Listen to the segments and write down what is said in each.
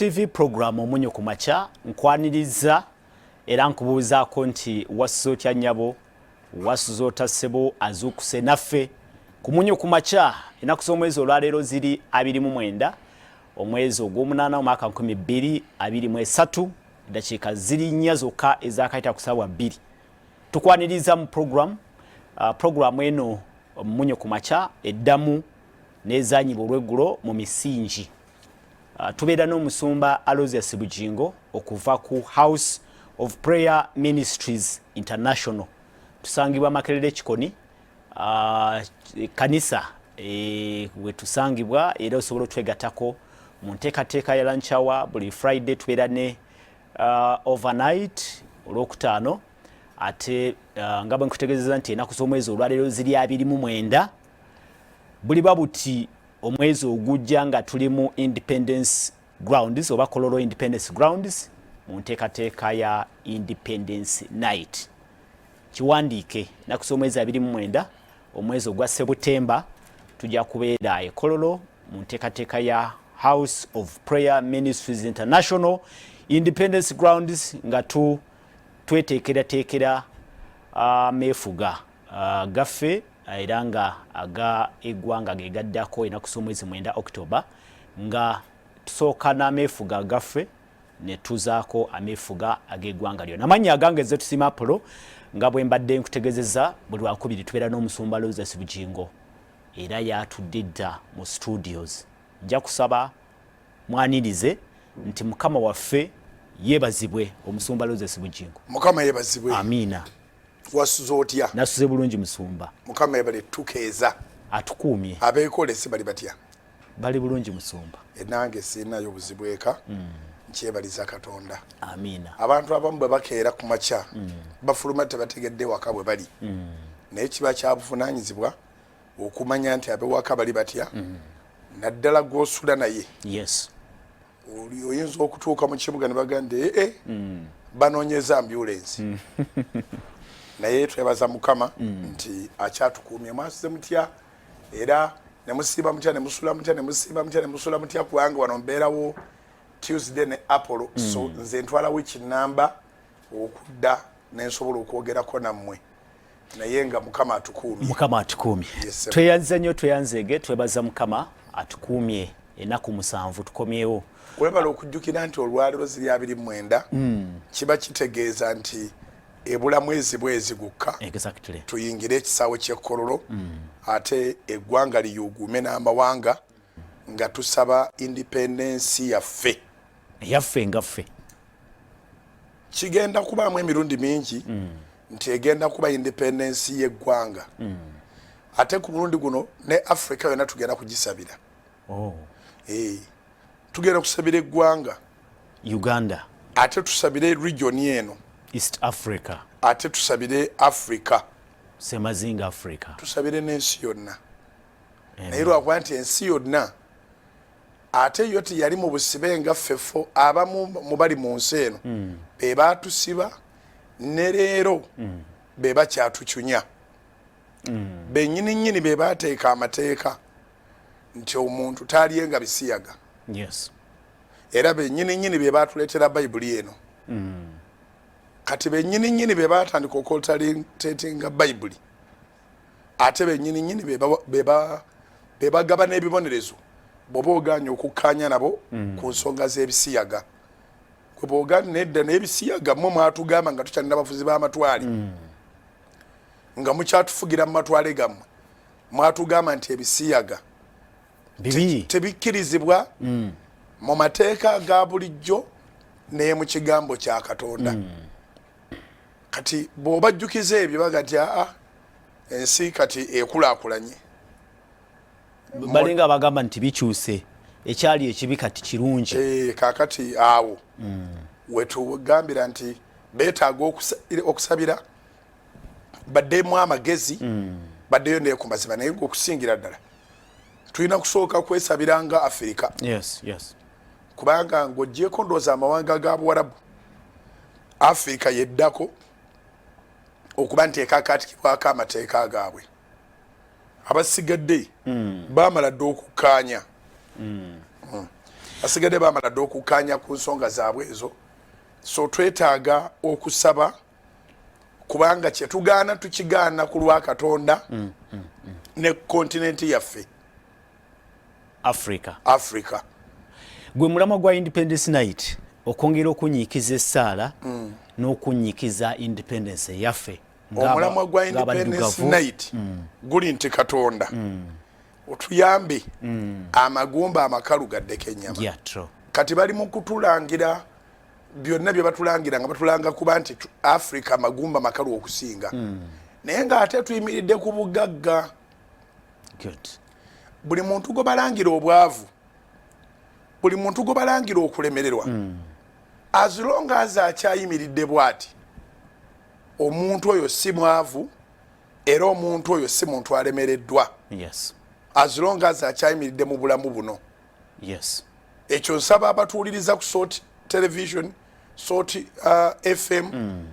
TV program Omunyo ku Makya, nkwaniriza era nkubuuzaako nti wasuze otya nnyabo, wasuze otya ssebo, azuukuse naffe ku Munyo ku Makya. Ennaku z'omwezi olwaleero ziri 29 omwezi ogw'omunaana omwaka 2023, eddakiika ziri 4 zokka ezakayita ku ssaawa 2. Tukwaniriza mu program. Program eno Omunyo ku Makya eddamu n'ezanyibwa olweggulo mu misingi. Tubeera n'omusumba Aloysius Bugingo okuva ku House of Prayer Ministries International. Tusangibwa Makerere Kikoni, kanisa wetusangibwa, era osobola otwegatako mu nteekateeka ya lunch hour buli Friday. Tubeera ne overnight olwokutaano. Ate nga bwe nkutegeezeza nti ennaku z'omwezi olwaleero ziri 29, buliba buti omwezi ogujja nga tuli mu Independence Grounds oba Kololo Independence Grounds mu nteekateeka ya Independence Night. Kiwandiike, ennaku z'omwezi 29 omwezi ogwa Sebutemba tujja kubeera e Kololo mu nteekateeka ya House of Prayer Ministries International, Independence Grounds, nga tu tweteekerateekera ameefuga gaffe, era nga aga eggwanga ge gaddako ennaku z'omwezi 9 October, nga tusooka n'ameefuga gaffe ne tuzaako ameefuga ag'eggwanga lyonna. Amannya agange ze Tusiima Apollo. Nga bwe mbadde nkutegezeza, buli lwakubiri tubeera n'omusumba Aloysius Bugingo, era yatudde dda mu studios. Nja kusaba mwanirize nti Mukama waffe yeebazibwe, omusumba Aloysius Bugingo. Mukama yeebazibwe. Amiina. Wasuze otya? Nasuze bulungi, musumba. Mukama yebale tukeeza. Atukuumye. Abeekolesi bali batya? Bali bulungi, musumba. Enange siinayo obuzibu eka, nkyebaliza Katonda. Amiina. Abantu abamu bwe bakeera ku makya bafuluma tebategedde waka bwe bali, naye kiba kya buvunaanyizibwa okumanya nti abewaka bali batya, naddala gw'osula naye. Oli oyinza okutuuka mu kibuga ne bagamba nti ee, banoonyeza ambulensi, naye twebaza Mukama nti akyatukuumye. Mwasuze mutya era ne musiiba mutya, ne musula mutya, ne musiiba mutya, ne musula mutya? Kubanga wano mbeerawo Tuesday ne Apollo, so nze ntwala wiiki namba okudda nensobola okwogerako nammwe, naye nga Mukama atukuumye. Mukama atukuumye. Yes, sir. Tweyanze nnyo, tweyanzeege, twebaza Mukama atukuumye ennaku 7 tukomyewo. Webala okujjukira nti olwaleero ziri 29, kiba kitegeeza nti ebula mwezi bwezi gukka tuyingire ekisaawe ky'Ekkololo, ate eggwanga liyuuguume n'amawanga nga tusaba independence yaffe. Eyaffe ngaffe. Kigenda kubaamu emirundi mingi nti egenda kuba independence y'eggwanga, ate ku mulundi guno ne Africa yonna tugenda kugisabira. Oh. Eh, tugenda kusabira eggwanga Uganda, ate tusabire region eno, East Africa, ate tusabire Africa, semazinga Africa, tusabire n'ensi yonna. Naye lwakuba nti ensi yonna ate yo teyali mu busibe nga ffeffo, abamu mu bali mu nsi eno be baatusiba, ne leero be bakyatucunya. Bennyini nnyini be baateeka amateeka nti omuntu taalyenga bisiyaga, era bennyini nnyini be baatuleetera Bayibuli eno. Kati bennyini nnyini be baatandika okwoltatetinga Bayibuli, ate bennyini nnyini be bagaba n'ebibonerezo bw'oba ogaanye okukkaanya nabo ku nsonga z'ebisiyaga. Gwe bw'ogaana nedda n'ebisiyaga, mmwe mwatugamba nga tukyalina bafuzi b'amatwale, nga mukyatufugira mu matwale gammwe, mwatugamba nti ebisiyaga bibi, tebikkirizibwa mu mateeka ga bulijjo ne mu kigambo kya Katonda. Kati bw'obajjukiza ebyo baga nti aa, ensi kati ekulaakulanye. Balinga bagamba nti bikyuse, ekyali ekibi kati kirungi. Eh, kakati awo wetugambira nti beetaaga okusabira baddemu amagezi, baddeyo naye ku mazima. Naye okusingira ddala tulina kusooka kwesabira nga Afirika, kubanga ng'ogyeko ndowooza amawanga ga Buwarabu, Afirika yeddako okuba nti ekakatikibwako amateeka gaabwe. Abasigadde bamala dde okukkaanya. Basigadde bamala dde okukkaanya ku nsonga zaabwe ezo. So twetaaga okusaba, kubanga kyetugaana tukigaana ku lwa Katonda ne kontinenti yaffe Africa. Africa. Gwe mulamwa gwa Independence Night, okwongera okunyiikiza essaala n'okunyiikiza independence eyaffe. Omulamwa gwa Independence Night guli nti Katonda otuyambe amagumba amakalu gaddeko ennyama. Kati bali mu kutulangira byonna bye batulangira, nga batulanga kuba nti Africa amagumba makalu okusinga, naye ng'ate tuyimiridde ku bugagga. Buli muntu gwe balangira obwavu, buli muntu gwe balangira okulemererwa, as long as akyayimiridde bw'ati, omuntu oyo si mwavu era omuntu oyo si muntu alemereddwa, as long as akyayimiridde mu bulamu buno. Ekyo nsaba abatuwuliriza ku Salt Television, Salt FM,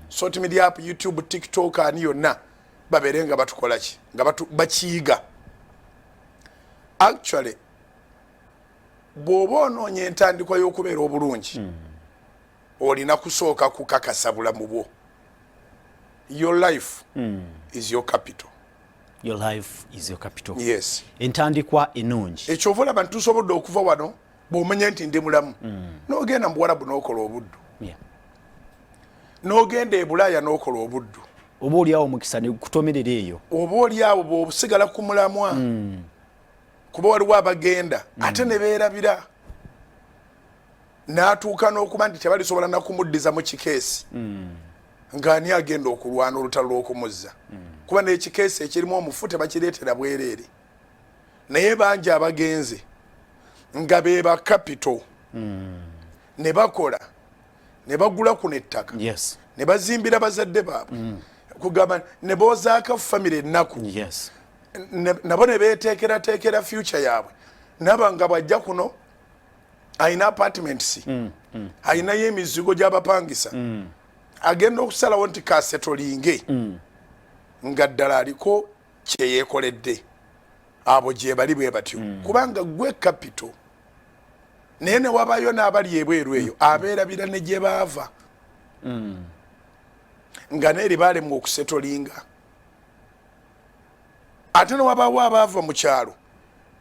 Salt Media App, YouTube, TikTok, ani yonna, babeere nga batukola ki, nga bakiyiga. Actually, bw'oba onoonya entandikwa y'okubeera obulungi, olina kusooka kukakasa bulamu bwo. Your life is your capital. Your life is your capital. Yes. Entandikwa ennungi. Ekyova olaba nti tusobodde okuva wano, bw'omanya nti ndi mulamu, n'ogenda mu Buwarabu n'okola obuddu, n'ogenda e Bulaaya n'okola obuddu. Oba oliawo omukisa ne kutomerera eyo. Oba oliawo bw'osigala ku mulamwa, kuba waliwo abagenda ate ne beerabira, n'atuuka n'okuba nti tebalisobola nakumuddiza mu kikeesi, ng'ani agenda okulwana olutalo lw'okumuzza, kuba n'ekikeesi ekirimu omufu tebakireetera bwereere. Naye bangi abagenze nga be ba capital ne bakola ne bagula kuno ettaka ne bazimbira bazadde baabwe, kugamba ne boozaako famire ennaku, nabo ne beeteekerateekera future yaabwe, naba nga bwajja kuno ayina apartments, ayinayo emizigo gy'abapangisa, agenda okusalawo nti kasettlinge nga ddala aliko kyeyeekoledde. Abo gye bali bwe batyo, kubanga gwe capital. Naye ne wabayo n'abali ebweru eyo abeerabira ne gye baava, nga neeri baalemwa okusettlinga. Ate ne wabaawo abaava mu kyalo,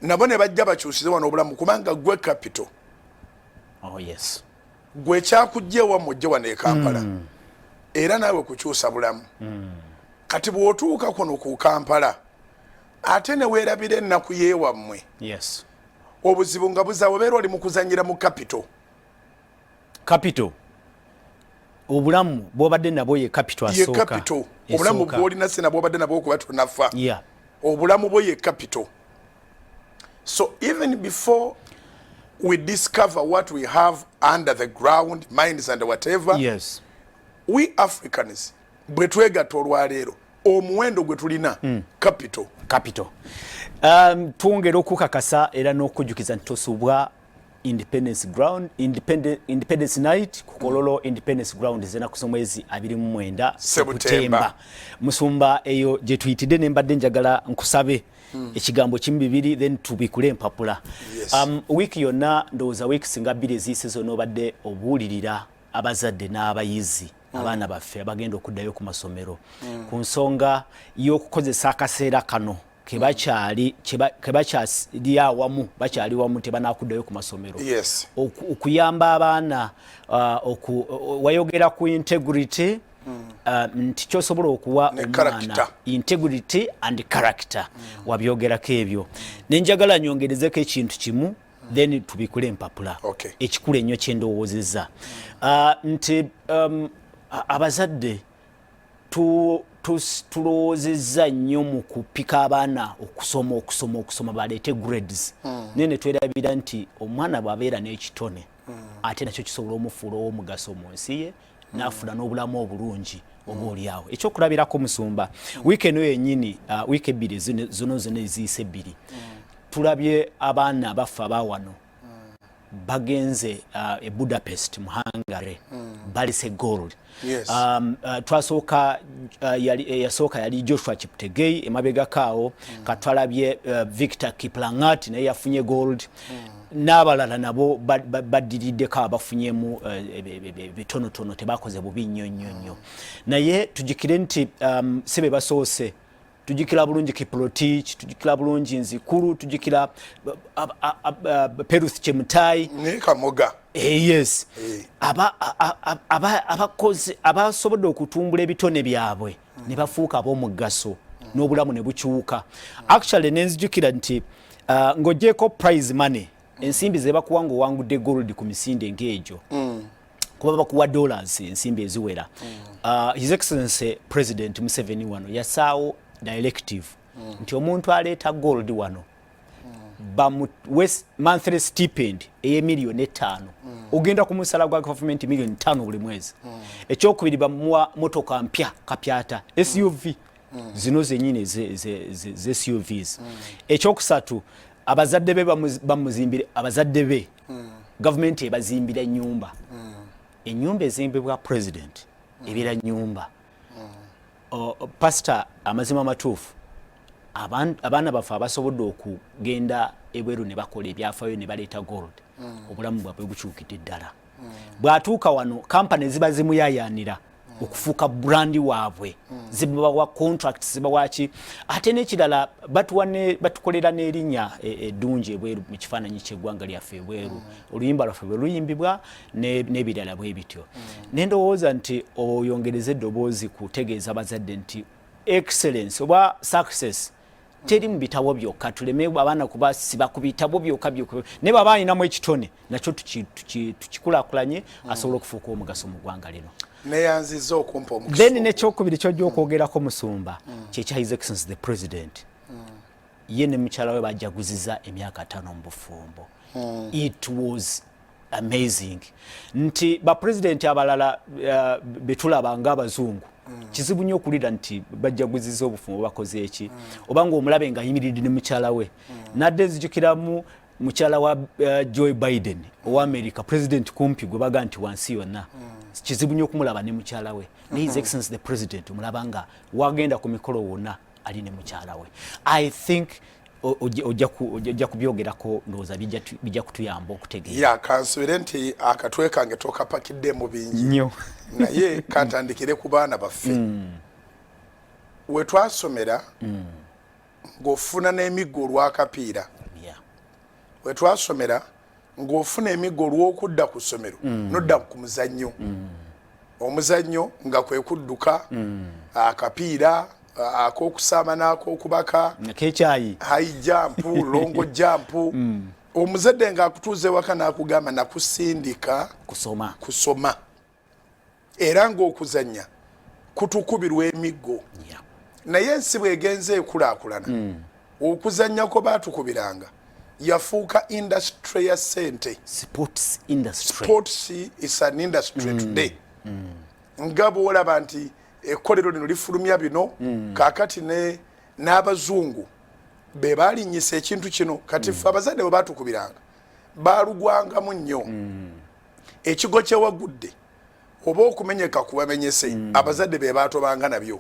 nabo ne bajja bakyusize wano obulamu, kubanga gwe capital. Oh yes. Gwe kyakujja ewammwe ojje wano e Kampala era naawe kukyusa bulamu. Kati bw'otuuka kuno ku Kampala ate ne weerabira ennaku y'ewammwe, obuzibu nga buza obeera oli mu kuzanyira mu capital. Capital, obulamu bwobadde nabwo ye capital. Ye asooka. Capital, obulamu Esooka. bwolina si nabwobadde nabwo okuba tonafa. Obulamu bwo ye capital. So even before we discover what we have under the ground, mines and whatever, we Africans bwe twegatta olwaleero, omuwendo gwe tulina, capital. Capital. Twongera okukakasa era n'okujjukiza nti tosubwa Independence Ground, Independence Night ku Kololo Independence Ground, zenaku z'omwezi 29 September. Musumba, eyo gye tuyitidde, ne mbadde njagala nkusabe ekigambo kimu bibiri, then tubikule empapula. Wiiki yonna, ndowooza wiiki singa 2 eziyise zonna, obadde obuulirira abazadde n'abayizi, abaana baffe abagenda okuddayo ku masomero, ku nsonga y'okukozesa akaseera kano kebakyali kebakyali awamu, bakyali wamu, tebanakuddayo ku masomero, okuyamba abaana wayogera ku integrity, nti kyosobola okuwa Ne omwana character. Integrity and character, wabyogerako ebyo. Nenjagala nyongerezeko ekintu kimu, then tubikule empapula. Ekikulu ennyo kyendowoozezza, nti abazadde tulowoozezza nnyo mu kupika abaana okusoma, okusoma, okusoma, baleete grades, naye ne twerabira nti omwana bw'abeera n'ekitone, ate nakyo kisobola omufuula ow'omugaso mu nsi ye, n'afuna n'obulamu obulungi oba oliawo. Ekyokulabirako, musumba, wiiki eno yennyini, wiiki 2 zino zino eziyise 2, tulabye abaana baffe abawano bagenze e Budapest mu Hungary, balise gold. Twasooka yasooka yali Joshua Cheptegei emabegako awo. Katwalabye Victor Kiplangat naye yafunye gold. N'abalala nabo baddiriddeko abafunyemu bitonotono, tebakoze bubi nnyo nnyo nnyo. Naye tujjukire nti si be basoose. Tujjukira bulungi Kiprotich, tujjukira bulungi Nzikuru, tujjukira Peruth Chemutai. Ne Kamoga. Yes. Abakozi abasobodde okutumbula ebitone byabwe ne bafuuka ab'omugaso n'obulamu ne bukyuka. Actually, nenzijukira nti ng'ogyeko prize money, ensimbi ze bakuwa ng'owangudde gold ku misinde ng'egyo, kuba bakuwa dollars, ensimbi eziwera, His Excellency President Museveni wano yasaawo directive nti omuntu aleeta gold wano bamuwe monthly stipend ey'emiliyoni 5. Ogenda ku musala gwa gavumenti miliyoni 5 buli mwezi. Ekyokubiri, bamuwa motoka mpya kapyata SUV, zino zenyini ze SUVs. Ekyokusatu, abazadde be bamuzimbire, abazadde be gavumenti ebazimbira ennyumba. Ennyumba ezimbibwa president ebeera nyumba. Pastor, amazima amatuufu, abaana baffe abasobodde okugenda ebweru ne bakola ebyafaayo ne baleeta gold, obulamu bwabwe bukyukidde ddala. Bw'atuuka wano, kampani ziba zimuyayaanira okufuuka brand waabwe, zibawa contract, zibawaki. Ate n'ekirala, batukolera n'erinnya eddungi ebweru mu kifaananyi ky'eggwanga lyaffe ebweru, oluyimba lwaffe bwe luyimbibwa n'ebirala bwe bityo. Nendowooza nti oyongereza eddoboozi kutegeeza abazadde nti excellence oba success teri mu bitabo byokka. Tuleme abaana kubasiba ku bitabo byokka byokka, naye baba alinamu ekitone nakyo tukikulaakulanye, asobole okufuuka omugaso mu ggwanga lino. Neyanziza okumpa omukisa. Then nekyokubiri kyojja okwogerako, musumba, kyekya His Excellency the President. Ye ne mukyala we bajaguziza emyaka 50 mu bufumbo. It was amazing nti bapulezidenti abalala betulaba ngaabazungu, kizibu nnyo okulira nti bajaguziza obufumbo, bakoze eki, oba ngaomulabe nga ayimiridde ne mukyala we. Nadde nzijukiramu mukyala wa Joe Biden owa America, president kumpi gwe baga nti wansi yonna, kizibu nnyo okumulaba ne mukyala we. Ne His Excellency the President omulaba nga wagenda ku mikolo wonna ali ne mukyala we. I think ojja kubyogerako, ndowooza bijja kutuyamba okutegeera. Ya, kansubire nti akatwe kange tokapakiddemu bingi. Nnyo. Naye kantandikire ku baana baffe. We twasomera, ng'ofuna n'emiggo olw'akapiira. We twasomera, ng'ofuna emiggo olw'okudda ku ssomero nodda ku muzannyo. Omuzannyo nga kwe kudduka, akapiira ak'okusaama n'ak'okubaka, kekyayi, high jump, long jump. Omuzadde ng'akutuuza ewaka n'akugamba, "Nakusindika kusoma." Kusoma. Era ng'okuzannya kutukubirwa emiggo. Naye ensi bw'egenze ekulaakulana, okuzannyako baatukubiranga yafuuka industry ya ssente. Sports industry. Sports is an industry today. Nga bwolaba nti ekkolero lino lifulumya bino, kaakati ne n'abazungu be balinnyisa ekintu kino. Kati ffe abazadde bwe baatukubiranga, baalugwangamu nnyo. Ekigo kyewagudde oba okumenyeka kubamenyese, abazadde be baatobanga nabyo.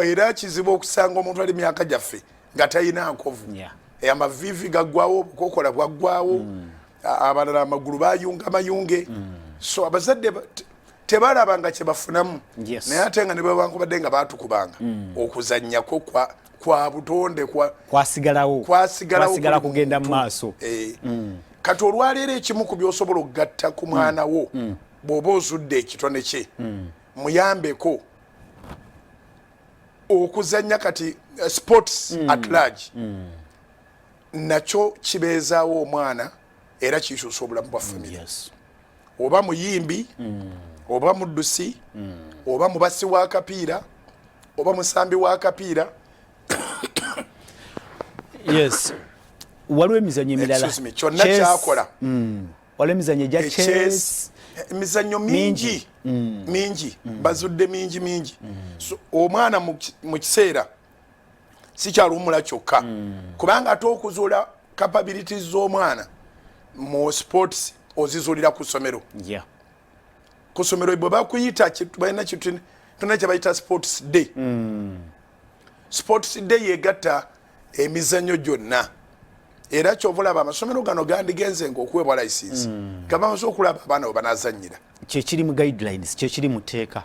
Era kizibu okusanga omuntu ali myaka gyaffe nga talina nkovu. Amaviivi gaggwawo, obukokola bwaggwawo, abalala amagulu bayunga mayunge. So abazadde tebalaba nga kyebafunamu. Naye ate nga ne bwebankubadde nga batukubanga, okuzannyako kwa butonde kwasigalawo. Kwasigalawo. Kwasigala kuli kugenda mu muntu. maaso. Kati olwaleero, ekimu ku byosobola okugatta ku mwana wo, bw'oba ozudde ekitone kye, muyambeko okuzannya. Kati sports at large nakyo kibeezaawo omwana era kikyusa obulamu bwa family. Oba muyimbi, oba muddusi, oba mubasi wa kapiira, oba musambi wa kapiira. Yes, waliwo emizannyo emirala. Excuse me, kyonna Chess. kyakola. Waliwo emizannyo egya chess, chess. Emizannyo mingi mingi, bazudde mingi mingi. So omwana mu kiseera sikyaluwumula kyokka, kubanga ate okuzuula capabilities z'omwana mu sports ozizuulira ku ssomero. Ku ssomero bwe bakuyita, balina tulina kye bayita sports day. Sports day yegatta emizannyo gyonna. Era kyova olaba amasomero gano gandigenze nga okuweebwa license nga bamaze okulaba abaana we banazanyira. Kyekiri mu guidelines, kyekiri mu tteeka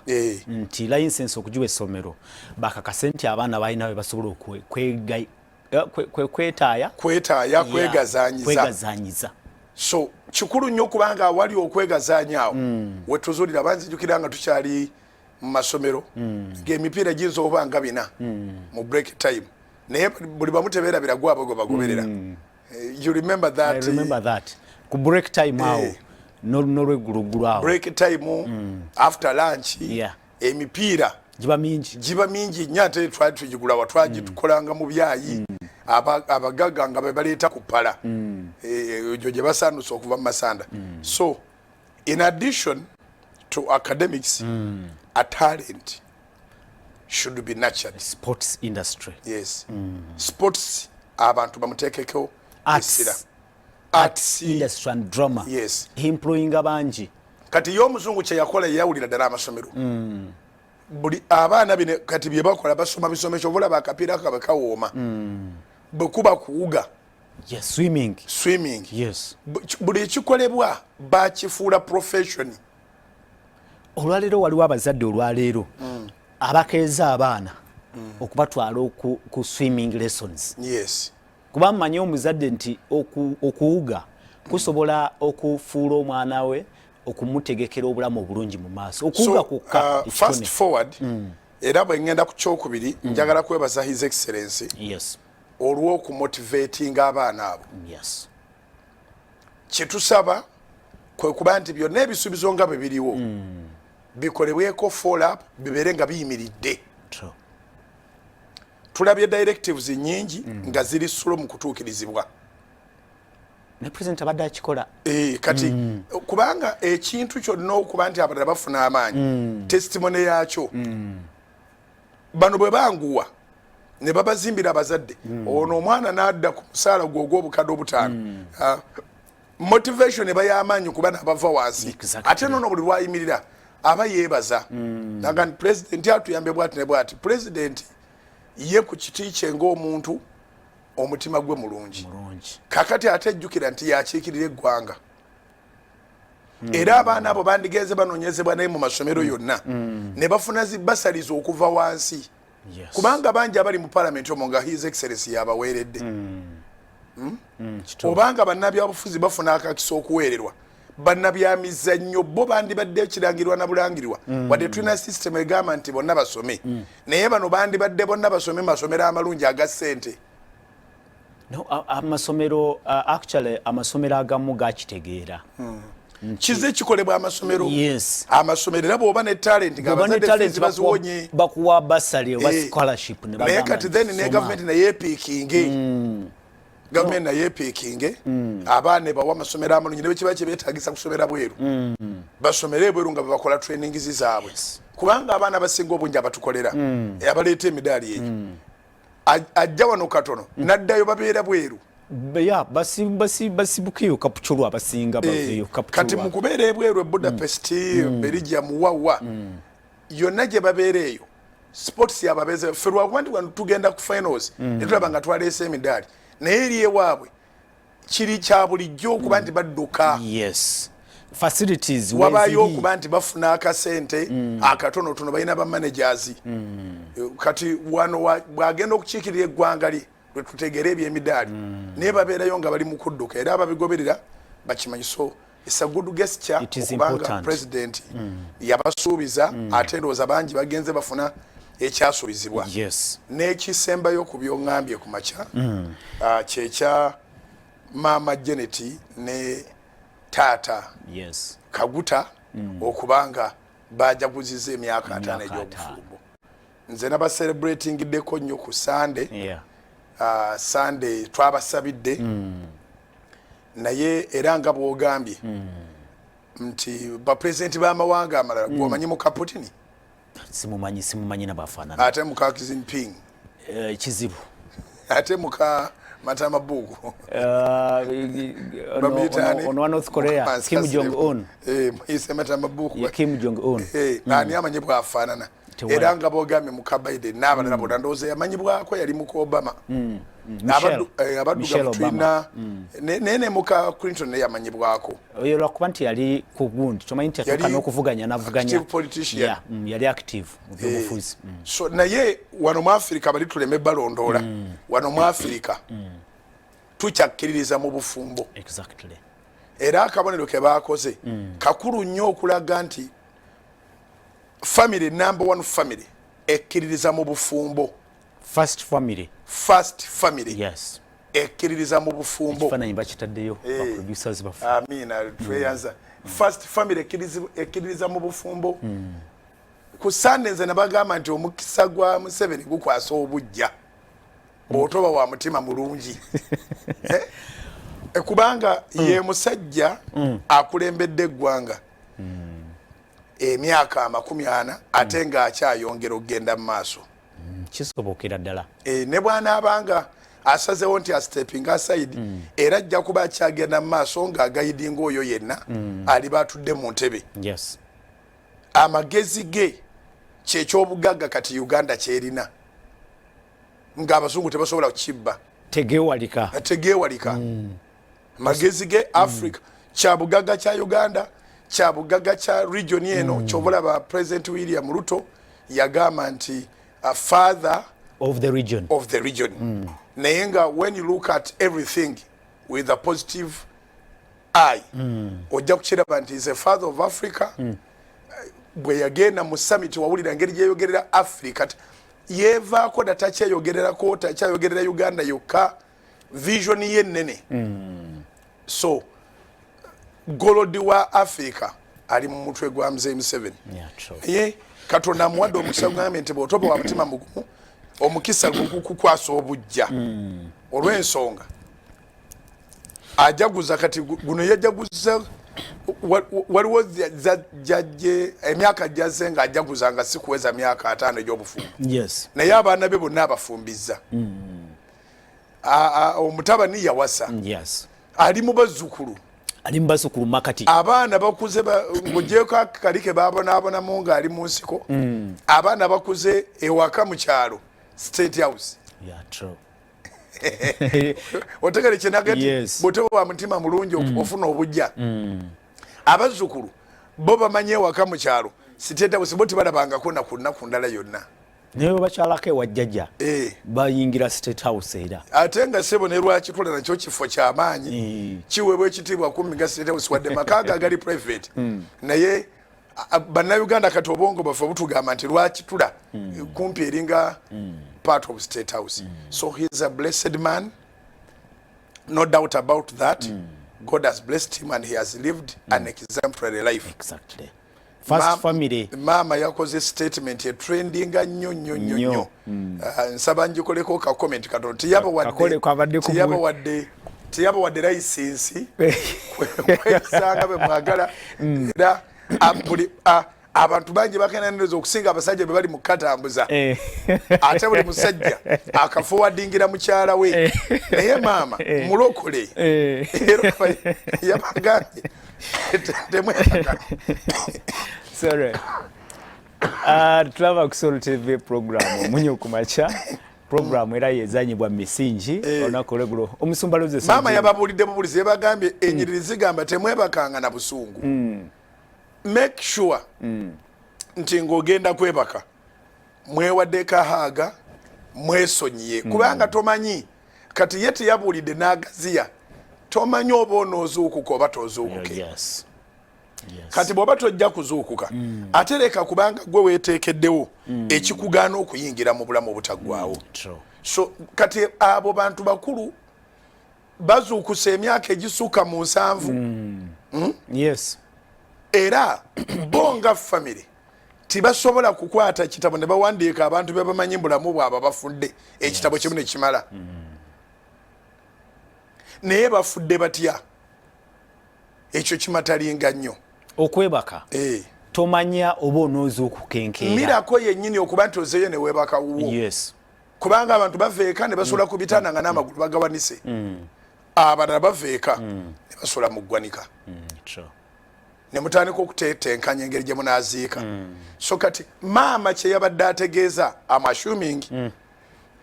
nti license okugiwa essomero bakakase nti abaana balina we basobola kwetaaya. Kwetaaya, kwegazanyiza. Kwegazanyiza. So kikulu nnyo okubanga awali okwegazanya awo wetuzulira. Banzijukira nga tukyali mu masomero ng'emipiira giyinza okuba nga bina mu break time, naye buli bamu tebeerabira gwabwe gwe bagoberera. You remember that? I remember that, ku break time awo n'olwegguluggulu awo. Break time, after lunch, emipiira giba mingi. Giba mingi nnyo, ate twali tugigula wa, twagitukolanga mu byayi. Abagagga nga be baleeta ku pala egyo gye basanusa okuva mu masanda. So in addition to academics, a talent should be nurtured. Sports industry. Yes, sports, abantu bamuteekeko essira. Arts. Arts industry and drama. Employinga bangi. Kati ye omuzungu kyeyakola, yeyawulira ddala amasomero. Buli abaana bino kati bye bakola, basoma bisomesho, obulaba akapiira kabe kawooma bwe kuba kuwuga. Yes, swimming. Swimming. Buli ekikolebwa bakifuula profession. Olwaleero waliwo abazadde olwaleero abakeeza abaana okubatwala ku swimming lessons, kuba mmanyi omuzadde nti okuwuga kusobola okufuula omwana we, okumutegekera obulamu obulungi mu maaso, okuwuga kwokka. Fast forward, era bwe ngenda ku kyokubiri, njagala kwebaza His Excellency olw'okumotivatinga abaana abo. Kyetusaba kwe kuba nti byonna ebisuubizo nga bwe biriwo bikolebweko follow up, bibeere nga biyimiridde. Tulabye directives nyingi nga ziri slow mu kutuukirizibwa. Ne president abadde akikola. Kati kubanga ekintu kyonna okuba nti abalala bafuna amaanyi, testimony yakyo, bano bwe banguwa ne babazimbira abazadde, ono omwana n'adda ku musaala gwe ogw'obukadde 5, motivation eba y'amaanyi kuba nabava wansi. Ate nono buli lwayimirira aba yeebaza naga nti president atuyambe bwati ne bwati. President ye ku kiti kye ng'omuntu omutima gwe mulungi. Mulungi. Kakati ate ejjukira nti yakiikirira eggwanga, era abaana abo bandigenze banoonyezebwa naye mu masomero yonna ne bafuna zi bursaries okuva wansi, kubanga bangi abali mu palamenti omwo nga His Excellence yabaweeredde. Kituufu. Obanga bannabyabufuzi bafuna akakisa okuweererwa, bannabyamizannyo bo bandibadde kirangirwa na bulangirwa. Wadde tulina system egamba nti bonna basome, naye bano bandibadde bonna basome masomero amalungi aga ssente. No, amasomero, actually amasomero agamu gakitegeera. Kize kikolebwa amasomero. Amasomero, era bw'oba ne talent nga Bw'oba ne abazadde talent fees baziwonye. Bakuwa bursary oba scholarship ne naye bagamba kati nti then ne soma. Gavumenti naye epiikinge, gavumenti naye epiikinge abaana ebawa amasomero amalungi, ne bwekiba kyebeetagisa kusomera bweru, basomere ebweru nga bebakola trainings zaabwe, kubanga abaana abasinga obungi abatukolera, abaleeta emidaali egyo, ajja wano katono naddayo, babeera bweru. Ya, basibukeyo Kapchorwa, abasinga baveeyo Kati Kapchorwa. Mu kubeera ebweru e Budapest, Belgium, wawa yonna gye babeera eyo, sports yababeeze. Ffe lwakuba nti wano tugenda ku finals netulaba nga twaleese emidaali, naye eri ewaabwe kiri kya bulijjo okuba nti badduka. Yes, facilities Wabaayo weeziri. okuba nti bafuna akasente akatonotono, balina ba managers. Kati wano bw'agenda okukiikirira eggwanga lye lwe tutegeera ebyemidaali, naye babeerayo nga bali mu kudduka, era ababigoberera bakimanyi. So it's a good gesture It is okubanga important. president yabasuubiza, ate ndowooza bangi bagenze bafuna ekyasuubizibwa. N'ekisembayo ku byoŋŋambye ku makya, kyekya maama Janet ne taata Kaguta okubanga bajaguziza emyaka 50 Emyaka. egy'obufumbo. Nze nabacelebratingiddeko nnyo ku Sande. Sunday twabasabidde, naye era nga bwogambye nti bapulezidenti b'amawanga amalala, gwomanyi muka Putin? Simumanyi, simumanyi nabafaanana. Ate muka Jinping? Kizibu. Ate muka Matamabuuku? Bamuyita ani? Ono wa North Korea, Kim Jong Un. Muyise Matamabuuku. Ye Kim Jong Un. Ani amanyi bwafaanana? Tewali. Era nga bwogambye muka Biden n'abalala bonna, ndowooza yamanyibwako yali muka Obama. Abaddugavu tulina naye ne muka Clinton naye yamanyibwako. Oyo lwakuba nti yali ku gundi, tomanyi nti yatuuka n'okuvuganya, navuganya. Politician. Yali active mu byobufuzi. So naye wano mu Africa bali tuleme balondoola. Wano mu Africa tukyakkiririza mu bufumbo. Era akabonero ke baakoze kakulu nnyo okulaga nti family, number one family ekkiririza mu bufumbo. First family. First family ekkiririza mu bufumbo. Ekifaananyi bakitaddeyo ba producers baffe. Amiina, tweyanza. First family ekkiririza mu bufumbo. Ku Sande nze nabagamba nti omukisa gwa Museveni gukwasa obujja bw'otoba wa mutima mulungi. Kubanga ye musajja akulembedde eggwanga emyaka 40 ate ng'akyayongera okugenda mu maaso. Kisobokera ddala. Ne bw'anaabanga asazewo nti astepinga aside, era ajja kuba akyagenda mu maaso ng'aguidinga oyo yenna aliba atudde mu ntebe. Amagezi ge kyekyobugagga kati Uganda kyerina ng'abazungu tebasobola kukibba. Tegewalika. Tegewalika. Magezi ge Africa kyabugagga kya Uganda, kyabugagga kya region eno. Kyova olaba President William Ruto yagamba nti father of the region. Of the region. Naye nga when you look at everything with a positive eye, ojja kukiraba nti is a father of Africa. Bwe yagenda mu summit, wawulira engeri gyeyogerera Africa. Yeevaako dda, takyeyogererako, takyayogerera Uganda yokka. Vision ye nnene. So gold wa Africa ali mu mutwe gwa Mzee Museveni. Naye Katonda amuwadde omukisa, gugambye nti bw'otoba wa mutima mugumu, omukisa gukukwasa obujja olw'ensonga ajaguza kati guno yajaguza waliwo jajje emyaka jazze nga ajaguza nga si kuweza myaka 50 egy'obufumbo. Naye abaana be bonna abafumbizza. Omutabani yawasa. Ali mu bazzukulu. Ali mu bazzukulu makati. Abaana bakuze, ng'ogyeko akali ke babonaabonamu ng'ali mu nsiko. Abaana bakuze, ewaka mu kyalo State House. Yeah, true. Otegere kyenagati, bwoteba wa mutima mulungi, ofuna obujja. Abazzukulu bo bamanyi ewaka mu kyalo State House, bo tebalabangako na ku nnaku ndala yonna. Naye bwe bakyalako ewa jjajja, bayingira State House era. Ate nga sebo ne Lwakitula nakyo kifo kyamaanyi, kiweebwa ekitiibwa kumpi nga State House, wadde maka agali private. Naye Bannayuganda kati obwongo bwaffe butugamba nti Lwakitula kumpi eringa part of State House. So he is a blessed man, no doubt about that. God has blessed him and he has lived an exemplary life. Exactly, first family. Maama yakoze statement etrendinga nnyo nnyo nnyo Nnyo. nnyo. Ah, nsaba ngikoleko ka comment katono. Tiyaba Kakole kwabadde wadde tiyaba wadde license kwesanga bwe mwagala. Era buli abantu bangi bakenaniriza okusinga abasajja be bali mu katambuza. Ate buli musajja akaforwardingira mukyala we. Naye maama mulokole. Era yabagambye temwetaka. Sorry. Tulaba ku Soul TV program Omunyo ku Makya, program era yezanyibwa misingi. Olunaku olweggulo omusumba Lozesi Maama yababuulidde bubulizi, yabagambye enyiriri zigamba temwebakanga na busungu. Make sure nti ng'ogenda kwebaka mwewadde kahaaga, mwesonyiye, kubanga tomanyi. Kati ye teyabuulidde n'agaziya, tomanyi oba onoozuukuka oba tozuukuke. Kati bw'oba tojja kuzuukuka, ate leka, kubanga gwe weeteekeddewo ekikugaana okuyingira mu bulamu obutaggwawo. So kati abo bantu bakulu bazuukusa emyaka egisukka mu 70. Era bo nga family tibasobola kukwata kitabo ne bawandiika abantu be bamanyi bulamu bwabwe bafudde, ekitabo kimu ne kimala. Naye bafudde batya? Ekyo kimatalinga nnyo. Okwebaka tomanya oba onoozuukuka enkeera. Mirako yennyini okuba nti ozeeyo ne weebaka wuwo. Kubanga abantu bava eka ne basula ku bitanda nga n'amagulu bagawanise. Abalala bava eka ne basula mu ggwanika. Ne mutandika okutetenkanya engeri gye munaaziika. So kati maama kye yabadde ategeeza, am assuming,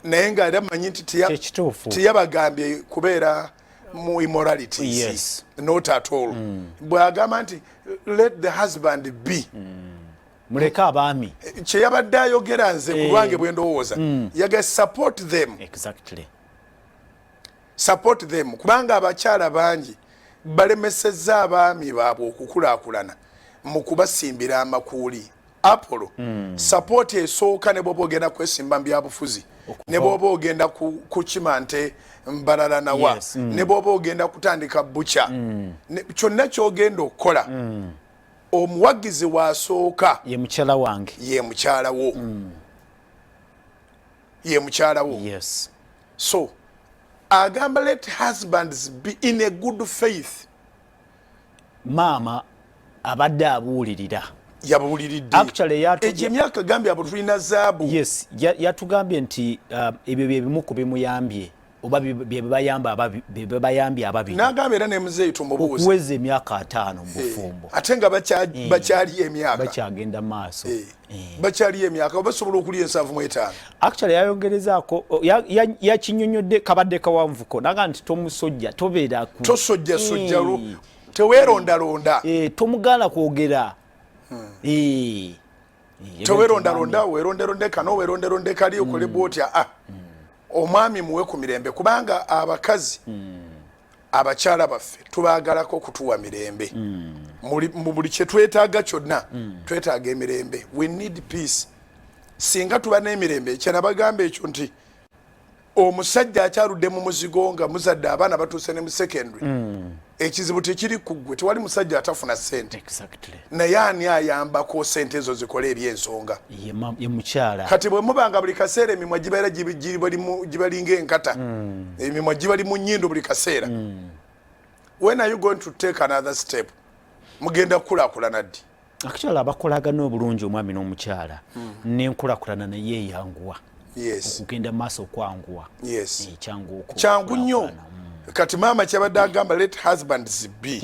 Naye nga era manyi nti Kyekituufu. Teyabagambye kubeera mu immoralities. Not at all. Bw'agamba nti let the husband be, Muleke abaami. Kyeyabadde ayogera, nze ku lwange bwe ndowooza, yaga support them. Support them, kubanga abakyala bangi balemesezza abaami baabwe okukulaakulana mu kubasimbira amakuuli. Apollo, support esooka, ne bwoba ogenda kwesimba mu byabufuzi, ne bwoba ogenda kukima nte mbalala nawa, ne bwoba ogenda kutandika bukya, kyonna kyogenda okukola, omuwagizi wasooka ye mukyala wange. Ye mukyala wo, ye mukyala wo. So agamba let husbands be in a good faith. Maama abadde abuulirira. Yabuuliridde. Actually, Egyo emyaka gambye abo tulina zaabu. Yes, yatugambye nti ebyo bye bimu ku bimuyambye oba bye bibayambye ababiri N'agamba era ne muzeeyi tumubuuza. Okuweza emyaka 50 mu bufumbo. Ate nga bakyali emyaka. Bakyagenda maaso. Bakyaliyo emyaka, basobola okulya 75. Actually yayongerezaako, yakinyonyodde, kabadde kawanvuko naga nti tomusojja, tobeera Tosojja sojja, teweerondalonda. Tomugaana kwogera. Tewerondalonda, weronderonde kano, weronderonde kali, okole bwotya. Ah, omwami muwe ku mirembe, kubanga abakazi, abakyala baffe tubagalako kutuwa mirembe. Mu buli kyetwetaaga kyonna, twetaaga emirembe. We need peace. Singa tuba n'emirembe, kyenabagamba ekyo nti omusajja akyaludde mu muzigo nga muzadde abaana batuuse ne mu secondary, ekizibu tekiri ku ggwe. Tewali musajja atafuna ssente. Naye ani ayambako sente ezo zikole ebyensonga? Ye mukyala. Kati bwe mubanga buli kaseera emimwa gibeera gibalinga enkata, emimwa gibali mu nnyindo buli kaseera, when are you going to take another step? Mugenda kukulaakulana ddi? Actually abakolagana obulungi, omwami n'omukyala, n'enkulakulana naye eyanguwa. Okugenda maaso okwanguwa. Kyangu. Kyangu nnyo. Kati maama kyabadde agamba, let husbands be,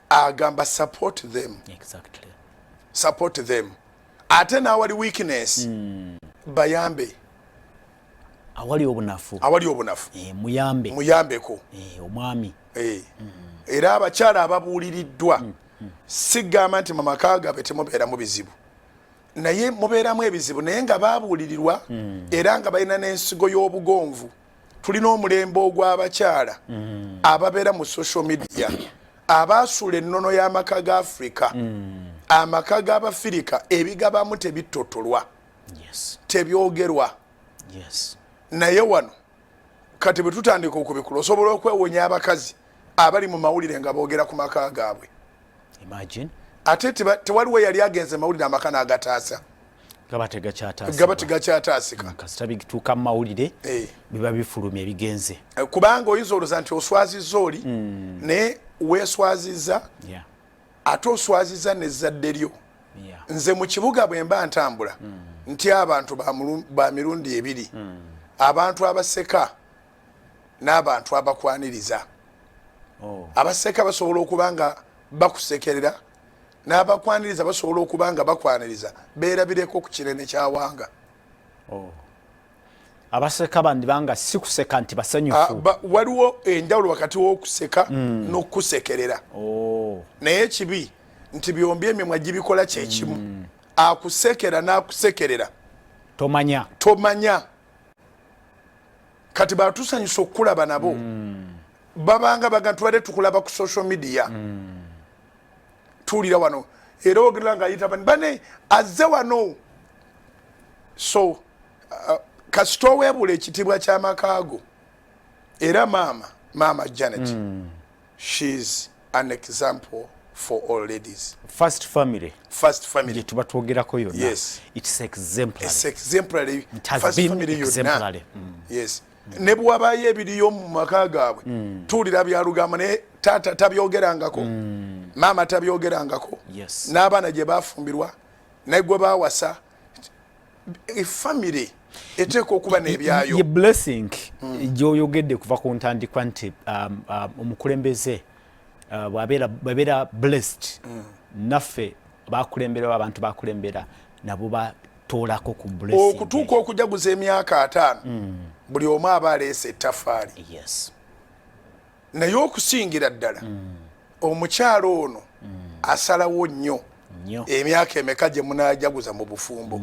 agamba support them. Support them. Ate n'awali weakness, bayambe. Awali obunafu. Awali obunafu. Muyambe. Muyambeko. Omwami. Era abakyala ababuuliriddwa, sigamba nti mu maka gaabwe temubeeramu bizibu, naye mubeeramu ebizibu, naye nga babuulirirwa era nga balina n'ensigo y'obugonvu. Tulina omulembe ogw'abakyala ababeera mu social media abaasuula ennono y'amaka ga Afrika. Amaka g'Abafirika ebigabamu tebittotolwa, tebyogerwa. Naye wano kati bwe tutandika okubikula, osobola okwewonya abakazi abali mu mawulire nga boogera ku maka gaabwe. Imagine. Ate tewaliwo yali agenze mawulire amaka n'agataasa. Gaba tegakyataasibwa. Gaba tegakyataasika. Kasita bituuka mu mawulire, biba bifulumya ebigenze. Kubanga oyinza olowooza nti oswazizza oli, naye weeswazizza, ate oswazizza n'ezzadde lyo. Nze mu kibuga bwe mba ntambula, nti abantu ba mirundi ebiri: abantu abaseka n'abantu abakwaniriza. Abaseka basobola okuba nga bakusekerera, n'abakwaniriza basobola okuba nga bakwaniriza beerabireko ku kinene kyawanga. Oh. Abaseka bandibanga si kuseka nti basanyufu. Ah, waliwo enjawulo wakati w'okuseka n'okusekerera. Naye ekibi nti byombi emimwa gibikola kyekimu. Akusekera n'akusekerera, Tomanya. Tomanya. Kati batusanyusa okukulaba nabo, babanga baga tubadde tukulaba ku social media, tuwulira wano, era ogera nga ayita bani bane azze wano. So kasita oweebula ekitiibwa ky'amakaago. Era maama Janet, she's an example for all ladies. First family. First family. Gye tuba twogerako yonna. It's exemplary. It's exemplary. It has First been family yonna. exemplary. Yes, ne bwewabaayo ebiriyo mu maka gaabwe, tuwulira byalugamba, naye taata tabyogerangako, maama tabyogerangako, n'abaana gye bafumbirwa naye gwe bawasa. Efamily eteeka okuba n'ebyayo. Ye blessing gyoyogedde kuva ku ntandikwa nti omukulembeze bw'abeera blessed, naffe bakulembera, abantu bakulembera nabo. Toolako ku blessing. Okutuuka okujaguza emyaka 50, buli omu aba aleese ettaffaali. Naye okusingira ddala omukyalo ono asalawo nnyo emyaka emeka gye munaajaguza mu bufumbo,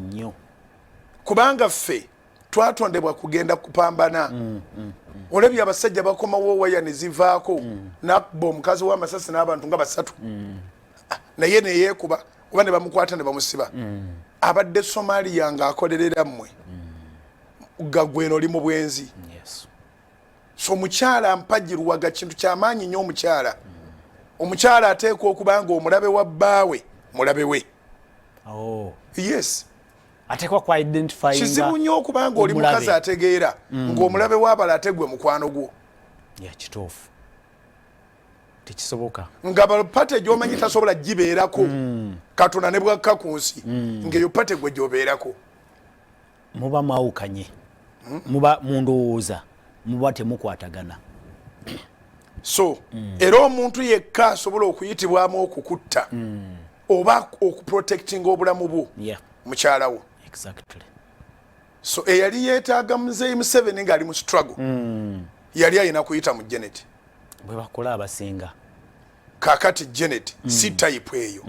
kubanga ffe twatondebwa kugenda kupambana. Olabye abasajja bakomawo waya ne zivaako, nakuba omukazi w'amasasi n'abantu nga basatu, naye neyeekuba oba ne bamukwata ne bamusiba. Abadde Somalia ng'akolerera mmwe, gagweno oli mu bwenzi. So omukyala mpagirwaga kintu kyamaanyi nnyo. Omukyala ateekwa okuba nga omulabe wa bbaawe mulabe we. Yes. Ateekwa ku identifyinga. Kizibu nnyo okuba nga oli mukazi ategeera ng'omulabe w'abala ate gwe mukwano gwo. Ya, kituufu, tekisoboka. Nga party gy'omanyi tasobola gibeerako, Katonda ne bwakka ku nsi, ng'eyo party gwe gy'obeerako. Muba mwawukanye, muba mundowooza muba temukwatagana. So era omuntu yekka asobola okuyitibwamu okukutta oba okuprotectinga obulamu bwo, mukyalawo. So eyali yeetaaga Muzeeyi Museveni ng'ali mu struggle, yali alina kuyita mu Janet. Bwe bakola abasinga. Kakati Janet si type eyo,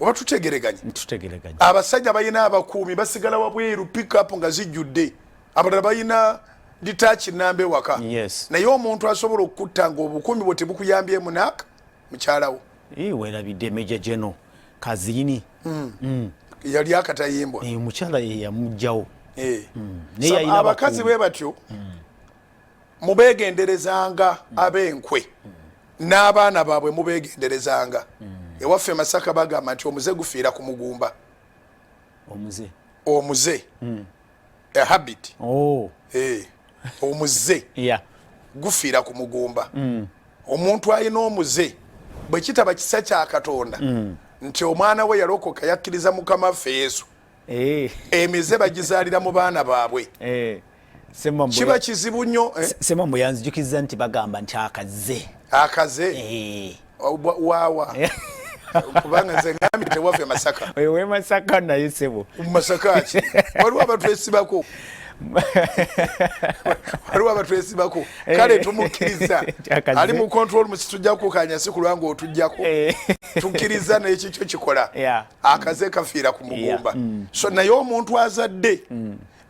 oba tutegereganye? Tutegereganye. Abasajja balina abakuumi, basigala wabweru, pickup nga zijjudde, abalala balina detach namba ewaka. Naye omuntu asobola okukutta nga obukuumi bwe tebukuyambyemu naaka mukyalawo. Weerabidde Major General Kazini. Yali akatayimbwa. Omukyala ye yamugjawo. Naye yalina abakazi bwe batyo, mubegenderezanga ab'enkwe n'abaana baabwe, mubegenderezanga. Ewaffe Masaka bagamba nti omuze gufiira ku mugumba. Omuze? Omuze, a habit. Oh. Omuze gufiira ku mugumba. Omuntu alina omuze, bwe kitaba kisa kya Katonda nti omwana we yalokoka, yakkiriza Mukama waffe Yesu, emize bagizaalira mu baana baabwe. Kiba kizibu nnyo, eh? Semambo yanzijukiza nti bagamba nti akaze. Akaze? Waawa, kubanga nze ngambye tewaffe Masaka. We Masaka, naye sebo. Mu Masaka ki waliwo abatwesibako, waliwo abatwesibako. Kale tumukkiriza, ali mu control musi, tujja kukanya si kulwanga otujjako. Tukkiriza nekikyo kikola. Akaze kafiira ku mugumba. So naye omuntu azadde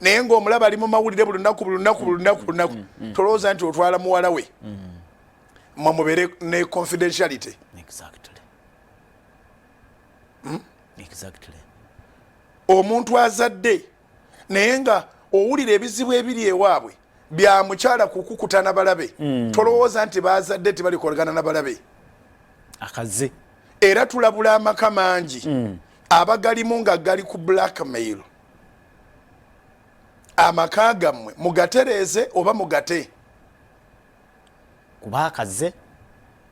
naye ng'omulaba ali mu mawulire buli lunaku, buli lunaku, buli lunaku, buli lunaku, tolowooza nti otwala muwala we mwe mubeere ne confidentiality. Exactly. Omuntu azadde naye nga owulira ebizibu ebiri ewaabwe bya mukyala kukukuta na balabe, tolowooza nti bazadde tibalikolagana na balabe. Akaze. Era tulabula amaka mangi abagalimu nga gali ku blackmail. Amaka gammwe mugatereeze oba mugate. Kuba akaze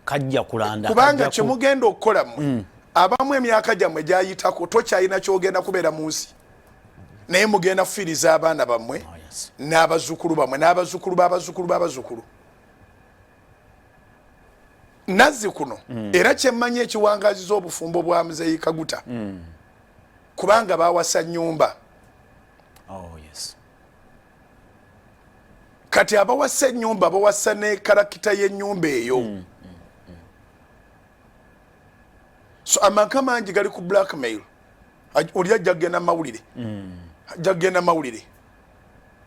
kajja kulanda. Kubanga kajja kyemugenda okukola mmwe abamu, emyaka gyammwe gyayitako, tokyalina kyogenda kubeera mu nsi, naye mugenda kufiiriza abaana bammwe n'abazzukulu bammwe n'abazzukulu b'abazzukulu b'abazzukulu nazzi kuno. Era kyemmanyi ekiwangaziza obufumbo bwa Muzeeyi Kaguta, kubanga bawasa nyumba. Kati abawasa ennyumba bawasa ne character y'ennyumba eyo. So amaka mangi gali ku blackmail. Oli ajja kugenda mawulire, ajja kugenda mawulire,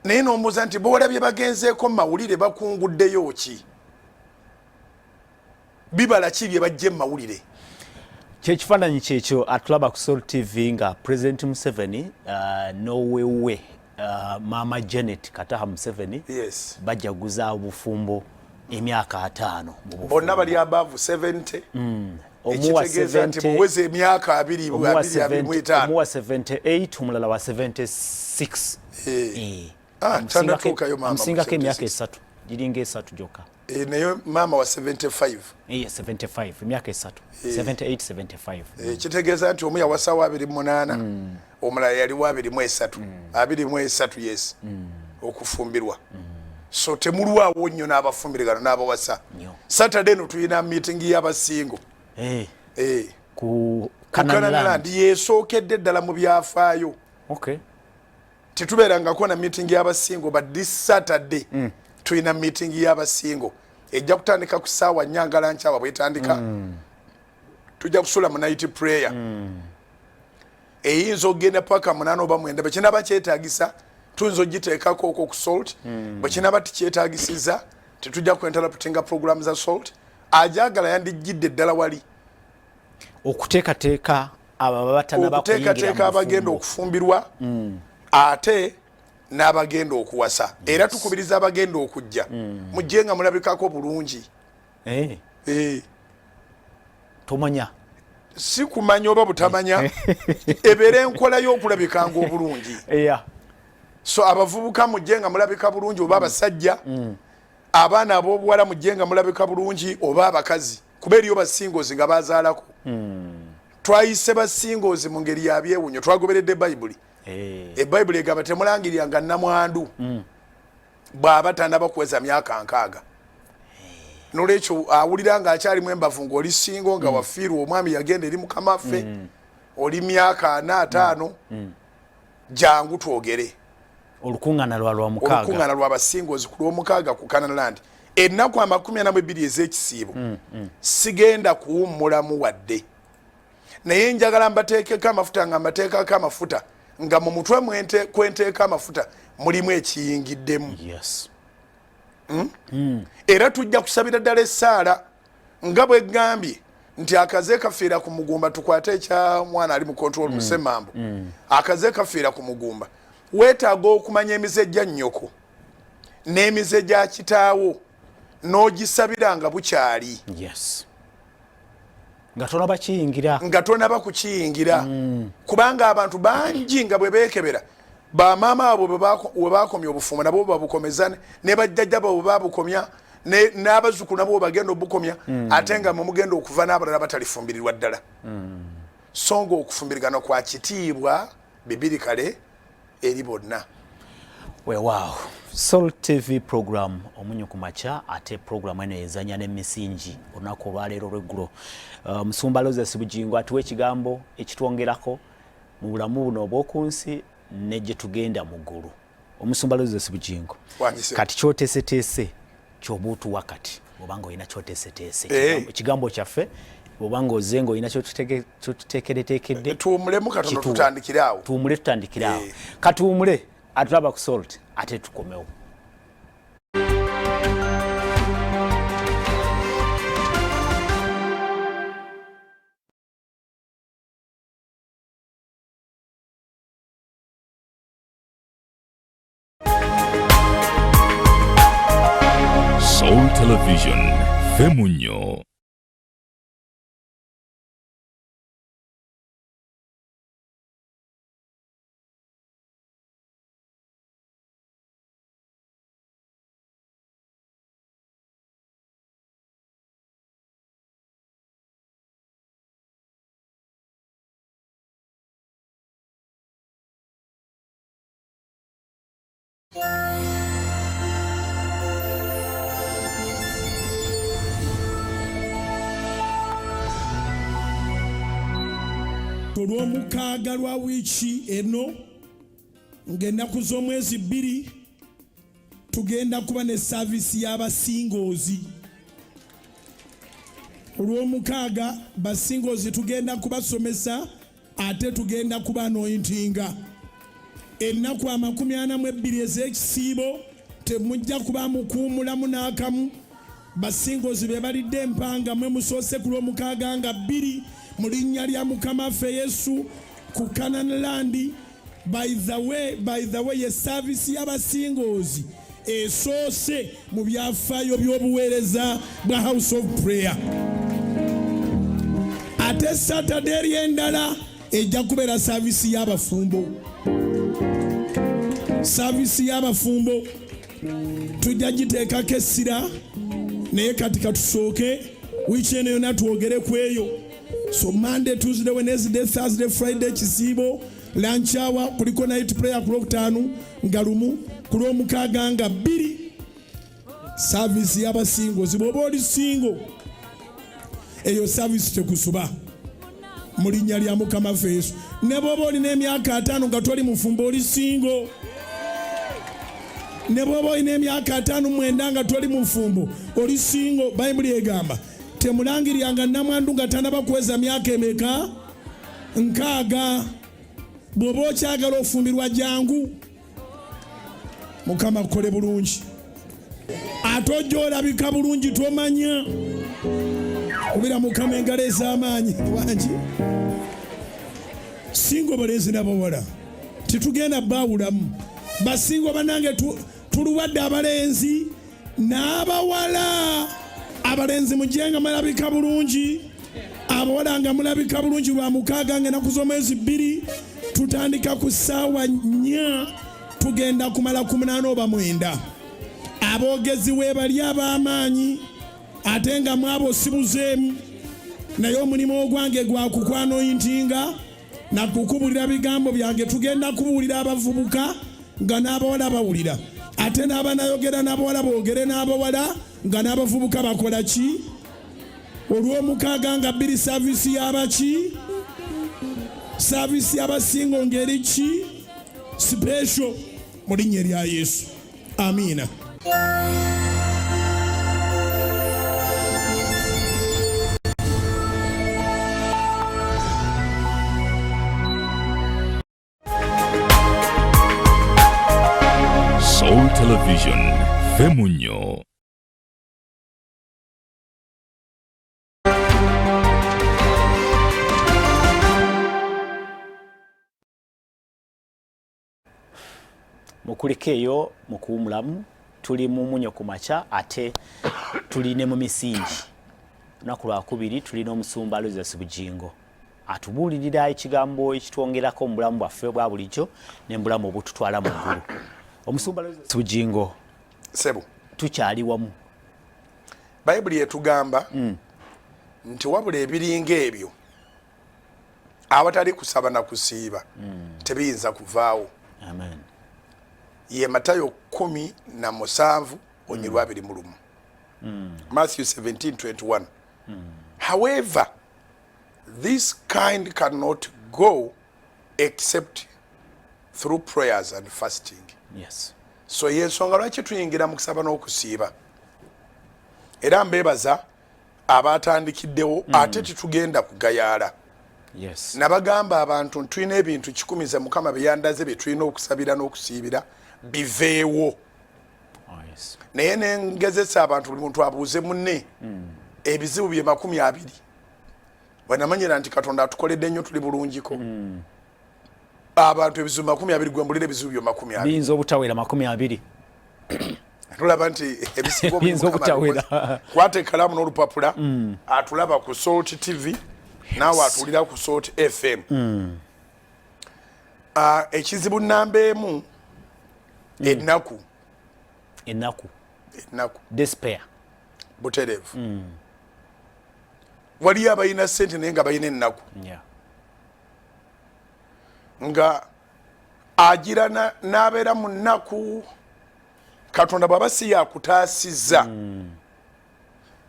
naye nombuuza nti bowalabye bagenzeeko mawulire, bakunguddeyo ki? Bibala ki bye bajja emawulire? Kyekifaananyi kyekyo atulaba ku Sol TV nga President Museveni nowewe Maama Janet Kataha Museveni bajaguza obufumbo emyaka 50 mu bufumbo. Bonna bali above 70. Omuwa ekitegeeza nti 70 muweze emyaka abiri, omuwa abiri, abiri mu 70 etaano. Omuwa 78, omulala wa 76. Ah, tannatuukayo maama mu Amusingako 76. emyaka 3, giringa 3 gyokka. Naye maama wa 75. 75, emyaka 3, 78, 75. Kitegeeza nti omu yawasawo 28, omulala yaliwo 23, 23, yes, okufumbirwa. So temulwawo nnyo n'abafumbirigano n'abawasa. Nnyo. Saturday eno tulina meeting y'abasingo. Ku Canaan yesookedde ddala mu byafaayo. Okay. Tetubeerangako na meeting y'abasingo, but this Saturday tulina meeting y'abasingo ejja kutandika ku ssaawa 4 nga lunch hour bwetandika. Tujja kusula mu night prayer. Eyinza okugenda paka 8 oba 9. Bwe kinaba kyetaagisa tuyinza ogiteekako okwo ku Salt. Bwe kinaba tikyetaagisiza tetujja kuinterruptinga program za Salt. Ajagala yandijjidde ddala wali okuteekateeka abo abatanaba okuteekateeka abagenda okufumbirwa ate n'abagenda okuwasa. Era tukubiriza abagenda okujja mujje nga mulabikako bulungi. Eh. Tomanya. Si kumanya oba butamanya, ebeera enkola y'okulabikanga obulungi. So abavubuka mujje nga mulabika bulungi oba abasajja, abaana ab'obuwala mujje nga mulabika bulungi oba abakazi, kuba eriyo basingles nga bazaalako. Twayise basingles mu ngeri ya byewunyo, twagoberedde Bayibuli. Ebayibuli egamba temulangirira nga namwandu bw'aba tanaba kuweza myaka 60. Nolwekyo awulira ng'akyalimu embavu ng'oli single nga wafiirwa omwami yagenda eri mukama waffe, oli myaka 4 5, jangu twogere. Olukuŋŋaana lwa Lwamukaaga. Olukuŋŋaana lw'abasingles ku Lwomukaaga ku Canaan Land, ennaku 42 ez'ekisiibo. Sigenda kuwummulamu wadde, naye njagala mbateekeko amafuta, nga mbateekako amafuta nga mu mutwe kwenteeka amafuta mulimu ekiyingiddemu. Era tujja kusabira ddala essaala nga bwe gambye nti akaze kafiira ku mugumba. Tukwate ekya mwana ali mu control musemambo. Akaze kafiira ku mugumba. Weetaaga okumanya emize gya nnyoko n'emize gya kitaawo n'ogisabira nga bukyali. Nga tonaba kiyingira. Nga tonaba kukiyingira, kubanga abantu bangi nga bwe beekebera, bamaama abo we bakomya obufumbo nabo babukomeza, ne bajjajja bwe babukomya, n'abazzukulu nabo bagenda obukomya, ate nga mwe mugenda okuva n'abalala batalifumbirirwa ddala. So nga okufumbirigana kwa kitiibwa bibirikale eri bonna. Weewaawo. Salt TV program Omunyu ku Makya, ate program eno ezanya n'emisingi. Olunaku olwaleero olweggulo, Musumba Aloysius Bugingo atuwa ekigambo ekitwongerako mu bulamu buno obw'oku nsi ne gye tugenda mu ggulu. Omusumba Aloysius Bugingo, kati kyoteeseteese kyoba otuwa kati, obanga olina kyoteeseteese, ekigambo kyaffe, obanga ozze nga olina kyotuteekereteekedde. Tuwumulemu katono, tutandikire awo. Tuwumule, tutandikire awo. Katuwumule, atulaba ku Salt, ate tukomewo. Soul Television, Femunyo. Olwomukaaga lwa wiiki eno, ng'ennaku z'omwezi 2, tugenda kuba ne service y'abasingles. Olwomukaaga basingles tugenda kubasomesa, ate tugenda kuba anointinga. Ennaku 42 ez'ekisiibo temujja kuba mukuumulamu n'akamu. Basingles be balidde empanga, mwe musoose ku Lwomukaaga nga 2, mu linnya lya Mukama waffe Yesu, ku Canaan Land. By the way, by the way, ye service y'abasingles esoose mu byafaayo by'obuweereza bwa House of Prayer. Ate Saturday eri endala ejja kubeera service y'abafumbo. Service y'abafumbo tujja giteekako essira, naye kati katusooke wiiki eno yonna twogere ku eyo. So Monday, Tuesday, Wednesday, Thursday, Friday kisiibo, lunch hour kuliko night prayer ku Lwokutaano nga 1, ku Lwomukaaga nga 2 service y'abasingles. Bw'oba oli single, eyo service tekusuba. Mu linnya lya Mukama ffe Yesu. Ne bw'oba olina emyaka 50 nga toli mufumbo, oli single. Ne bw'oba olina emyaka 59 nga toli mufumbo, oli single. Bayibuli egamba temulangiriranga nnamwandu nga tannaba kuweza myaka emeka? 60. Bw'oba okyagala ofumbirwa, jangu. Mukama akukole bulungi. Ate ojja olabika bulungi, tomanya. Kubira Mukama engalo ez'amaanyi. Wangi single balenzi n'abawala, tetugenda baawulamu. Ba single banange, tuluwadde abalenzi n'abawala. Abalenzi mujje nga mulabika bulungi, abawala nga mulabika bulungi. Lwa mukaaga nga enaku z'omwezi 2, tutandika ku ssaawa 4, tugenda kumala ku 8 oba 9. Aboogezi weebali ab'amaanyi, ate nga mwabo sibuzeemu, naye omulimu ogwange gwa kukwanointinga nakukubulira bigambo byange. Tugenda kubuulira abavubuka nga n'abawala bawulira, ate n'abanayogera n'abawala boogere n'abawala nga n'abavubuka bakola ki. Olw'omukaaga nga 2, service y'abaki? Service y'aba single ng'eri ki? Special, mu linnya erya Yesu, amiina. Soul Television, Femunyo. Mukulike eyo mukuwumulamu. Tuli mu Munyo ku Makya, ate tuli ne mu misingi. Lunaku lwakubiri, tulina omusumba Aloysius Bugingo atubuulirira ekigambo ekitwongerako mu bulamu bwaffe bwa bulijjo ne mu bulamu obututwala mu ggulu. Omusumba Aloysius Bugingo. Sebo. Tukyali wamu. Bayibuli etugamba nti wabula ebiringa ebyo awatali kusaba na kusiiba tebiyinza kuvaawo. Amen. Ye Matayo 17 onyirwa 21. Matthew 17:21. However, this kind cannot go except through prayers and fasting. So yensonga lwaki tuyingira mu kusaba n'okusiiba, era mbeebaza abatandikiddewo. Ate tetugenda kugayaala. Nabagamba abantu ntulina ebintu 100 ze Mukama byeyandaze bye tulina okusabira n'okusiibira biveewo. Naye nengezesa abantu, buli muntu abuuze munne ebizibu bye 20. Bwenamanyira nti Katonda atukoledde nnyo, tuli bulungiko. Abantu ebizibu 20, gwe mbulira ebizibu byo 20. Biyinza obutawera 20. Tulaba nti ebisinga Biyinza obutawera. Kwata ekalamu n'olupapula. Atulaba ku Salt TV, naawe atuwulira ku Salt FM. Ah, ekizibu namba 1, ennaku. Ennaku. Ennaku. Despair. Butereevu. Waliyo abalina sente naye nga balina ennaku, nga agira n'abeera mu nnaku. Katonda bw'aba si yakutaasizza,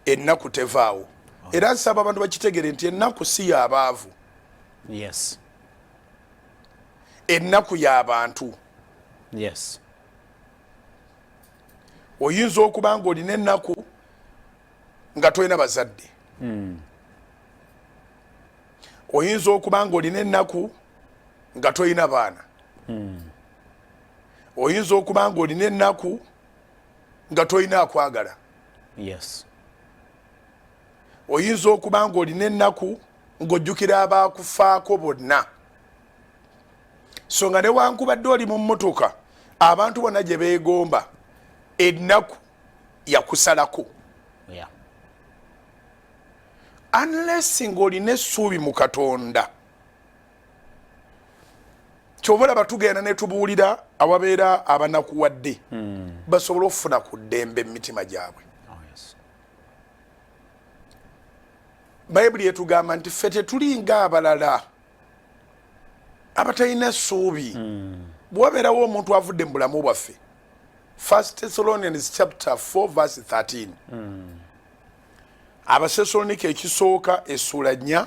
ennaku tevaawo. Era nsaba abantu bakitegere nti ennaku si y'abaavu. Ennaku y'abantu. Oyinza okuba nga olina ennaku nga tolina bazadde. Oyinza okuba nga olina ennaku nga tolina baana. Oyinza okuba nga olina ennaku nga tolina akwagala. Oyinza okuba nga olina ennaku ng'ojjukira abaakufaako bonna, so nga newankubadde oli mu mmotoka abantu bonna gye beegomba, ennaku yakusalako. Unless ng'olina essuubi mu Katonda. Kyova olaba tugenda ne tubuulira awabeera abanakuwadde, basobole okufuna ku ddembe mu mitima gyabwe. Bayibuli etugamba nti ffe tetuli ng'abalala abatalina ssuubi. Bwe wabeerawo omuntu avudde mu bulamu bwaffe, First Thessalonians chapter 4 verse 13, Abasesalonika ekisooka essuula 4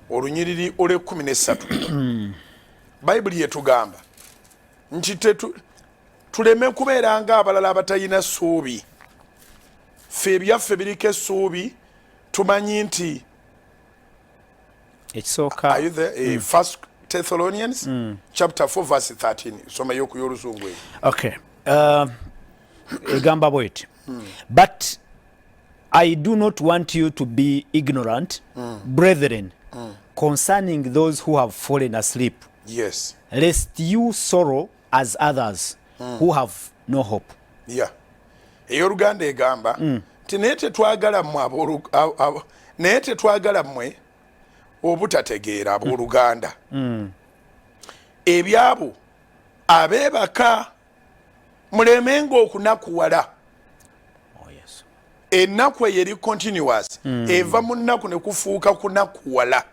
Olunyiriri olw'ekkumi n'essatu, Bayibuli yetugamba nti tuleme kubeera ng'abalala abatalina ssuubi. Ffe ebyaffe biriko essuubi, tumanyi nti Ekisooka. Are you there? First Thessalonians chapter 4 verse 13. Soma yo y'oluzungu eyo. Okay. Egamba bweti. But I do not want you to be ignorant, brethren, concerning those who have fallen asleep, lest you sorrow as others who have no hope. Yeah, ey'oluganda egamba nti naye tetwagala mmwe naye tetwagala mmwe obutategeera, abooluganda, ebyabo abeebaka, mulemenga okunakuwala. Oh, yes. Ennaku eyo eri continuous, eva mu nnaku ne kufuuka kunakuwala.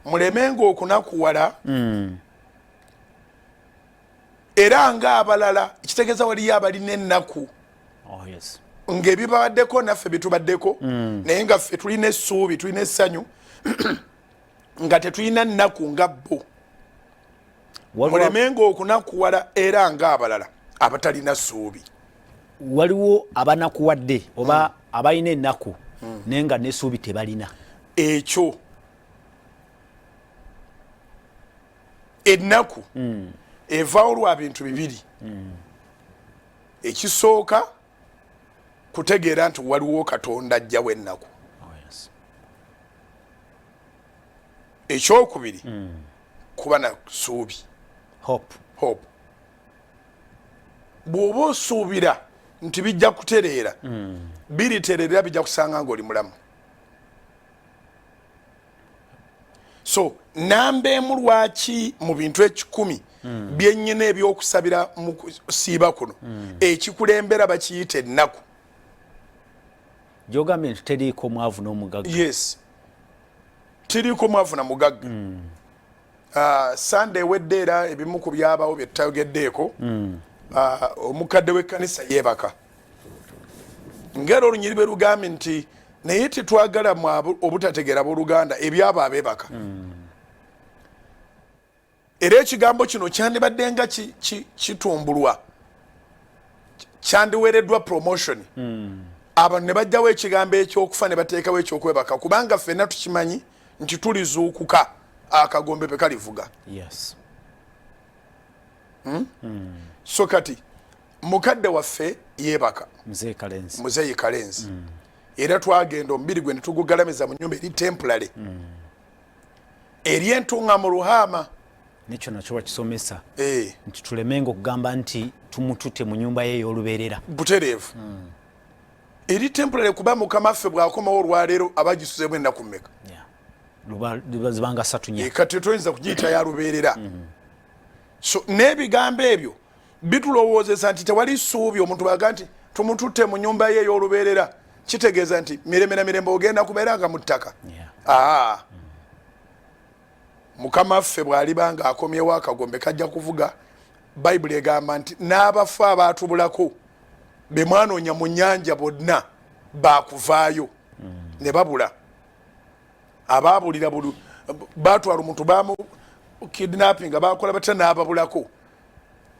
Mulemenga okunakuwala era ng'abalala. Kitegeeza waliyo abalina ennaku Oh, yes. ng'ebibabaddeko naffe bitubaddeko, naye nga ffe tulina essuubi, tulina essanyu, nga tetulina nnaku nga bo. Mulemenga okunakuwala era ng'abalala abatalina ssuubi. Waliwo abanakuwadde oba abalina ennaku naye nga n'essuubi tebalina. Ekyo ennaku evaawo lwa bintu bibiri. Ekisooka, kutegeera nti waliwo Katonda ajjawo ennaku. Oh, yes. Ekyokubiri, kuba na ssuubi. Hope. Hope. Bw'oba osuubira nti bijja kutereera, biritereera, bijja kusanga ng'oli mulamu. So namba emu, lwaki mu bintu 100 byennyina ebyokusabira mu kusiiba kuno, ekikulembera bakiyita ennaku. Gyogambye nti teriiko mwavu n'omugagga. Yes, tiriiko mwavu na mugagga. Sande ewedde era ebimu ku byabawo bye tutayogeddeeko, omukadde w'ekkanisa yeebaka, ngera olunyiri bwe lugambye nti naye tetwagala mu obutategeera booluganda ebyabo abeebaka. Era ekigambo kino kyandibadde nga kitumbulwa, kyandiweereddwa promotion, abantu ne bajjawo ekigambo ekyokufa ne bateekawo ekyokwebaka, kubanga ffenna tukimanyi nti tulizuukuka akagombe pe kalivuga. So kati mukadde waffe yeebaka. Mzee Kalenzi. Muzeeyi Kalenzi. Era twagenda, omubiri gwe ne tugugalamiza mu nyumba eri temporary, eri entunga mu Ruhama. Nekyo nakyo wakisomesa nti tulemenga okugamba nti tumutute mu nyumba ye ey'olubeerera. Butereevu, eri temporary, kuba Mukama ffe bw'akomawo olwaleero abagisuzemu ennaku mmeka? Yeah. Zibanga satu, nya. Eh, kati toyinza kugiyita ya lubeerera. So n'ebigambo ebyo bitulowoozesa nti tewali ssuubi. Omuntu baga nti tumututte mu nyumba ye ey'olubeerera, kitegeeza nti mirembe na mirembe ogenda kubeera nga mu ttaka. Aa, Mukama ffe bw'aliba nga akomyewo akagombe kajja kuvuga. Bayibuli egamba nti n'abafu abaatubulako be mwanoonya mu nnyanja bonna baakuvaayo ne babula. Abaabulira bulu batwala omuntu, bamu kidnapping, bakola batya n'ababulako,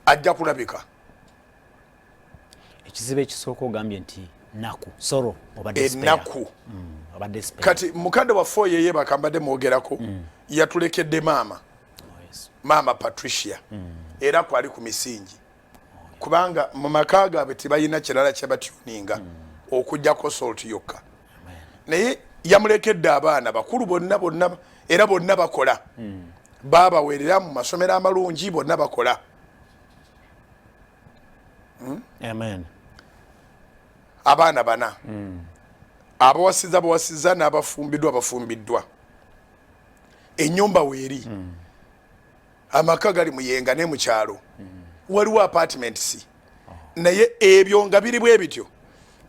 ajja kulabika. Ekizibu ekisooka ogambye nti naku, sorrow oba despair. Ennaku. Oba despair. Kati mukadde waffe oyo eyebaka mbadde mwogerako, yatulekedde maama. Oh, yes. Maama Patricia, era kwali ku misingi, kubanga mu maka gaabwe tebalina kirala kyebatyuninga okugjako Salt yokka. Naye yamulekedde abaana bakulu bonna bonna, era bonna bakola, babaweerera mu masomero amalungi, bonna bakola. Amen. Abaana bana, abawasiza bawasiza, n'abafumbiddwa bafumbiddwa, ennyumba weeri, amaka gali Muyenga ne mukyalo waliwo apartments. Naye ebyo nga biri bwe bityo,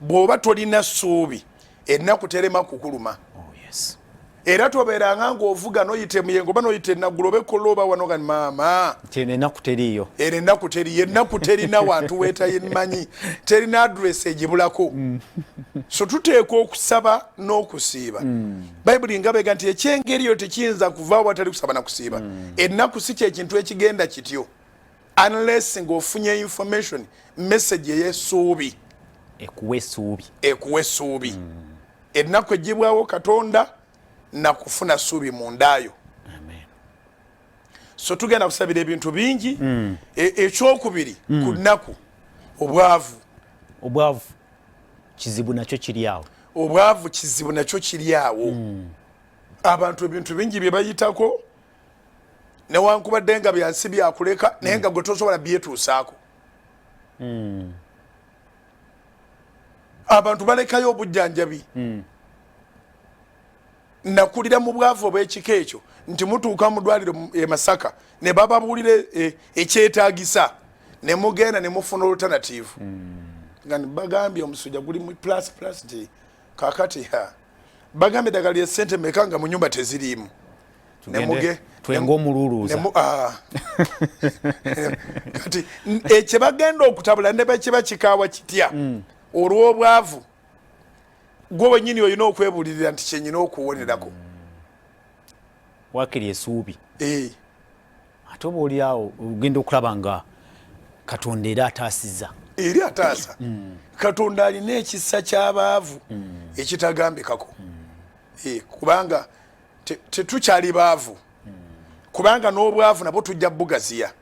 bw'oba tolina ssuubi, ennaku terema kukuluma. Oh, yes. Era tobeeranga ng'ovuga noyita emuyengo oba noyita enaggulo oba ekkola oba wano gani maama eno ennaku teriiyo, eno ennaku teriyo, ennaku terina wantu wetayimanyi, terina address egibulako. So tuteekwa okusaba n'okusiiba. Bayibuli nga bega nti ekyengeri eyo tekiyinza kuvaawo watali kusaba na kusiiba. Ennaku si kyekintu ekigenda kityo unless ng'ofunye information, message ey'essuubi. Ekuwa essuubi. Ekuwa essuubi. Ennaku egibwawo Katonda nakufuna ssuubi mu ndaayo. So tugenda kusabira ebintu bingi. Ekyokubiri ku nnaku, obwavu. Obwavu kizibu nakyo kiri awo. Obwavu kizibu nakyo kiri awo. Abantu ebintu bingi bye bayitako, newankubadde nga byansi byakuleka, naye nga gwe tosobola byetuusaako. Abantu balekayo obujjanjabi. Nakulira mu bwavu obw'ekika ekyo nti mutuuka mu ddwaliro e Masaka ne bababuulira ekyetaagisa, ne mugenda ne mufuna alternative nga bagambye omusujja guli mu plus plus, nti kakati ha bagambye eddagala lya sente meka, nga mu nyumba teziriimu. Twenga omululuuza. Ah. Kati ekye bagenda okutabula ne bakiba kikaawa kitya olw'obwavu, gwe wenyini olina okwebuulirira nti kyenyina okuwonerako. Wakiri esuubi. Ate oba oli awo ogenda okulaba nga Katonda era ataasiza. Eri ataasa. Katonda alina ekisa ky'abaavu ekitagambikako. Kubanga tetukyali baavu, kubanga n'obwavu nabwo tujja bugaziya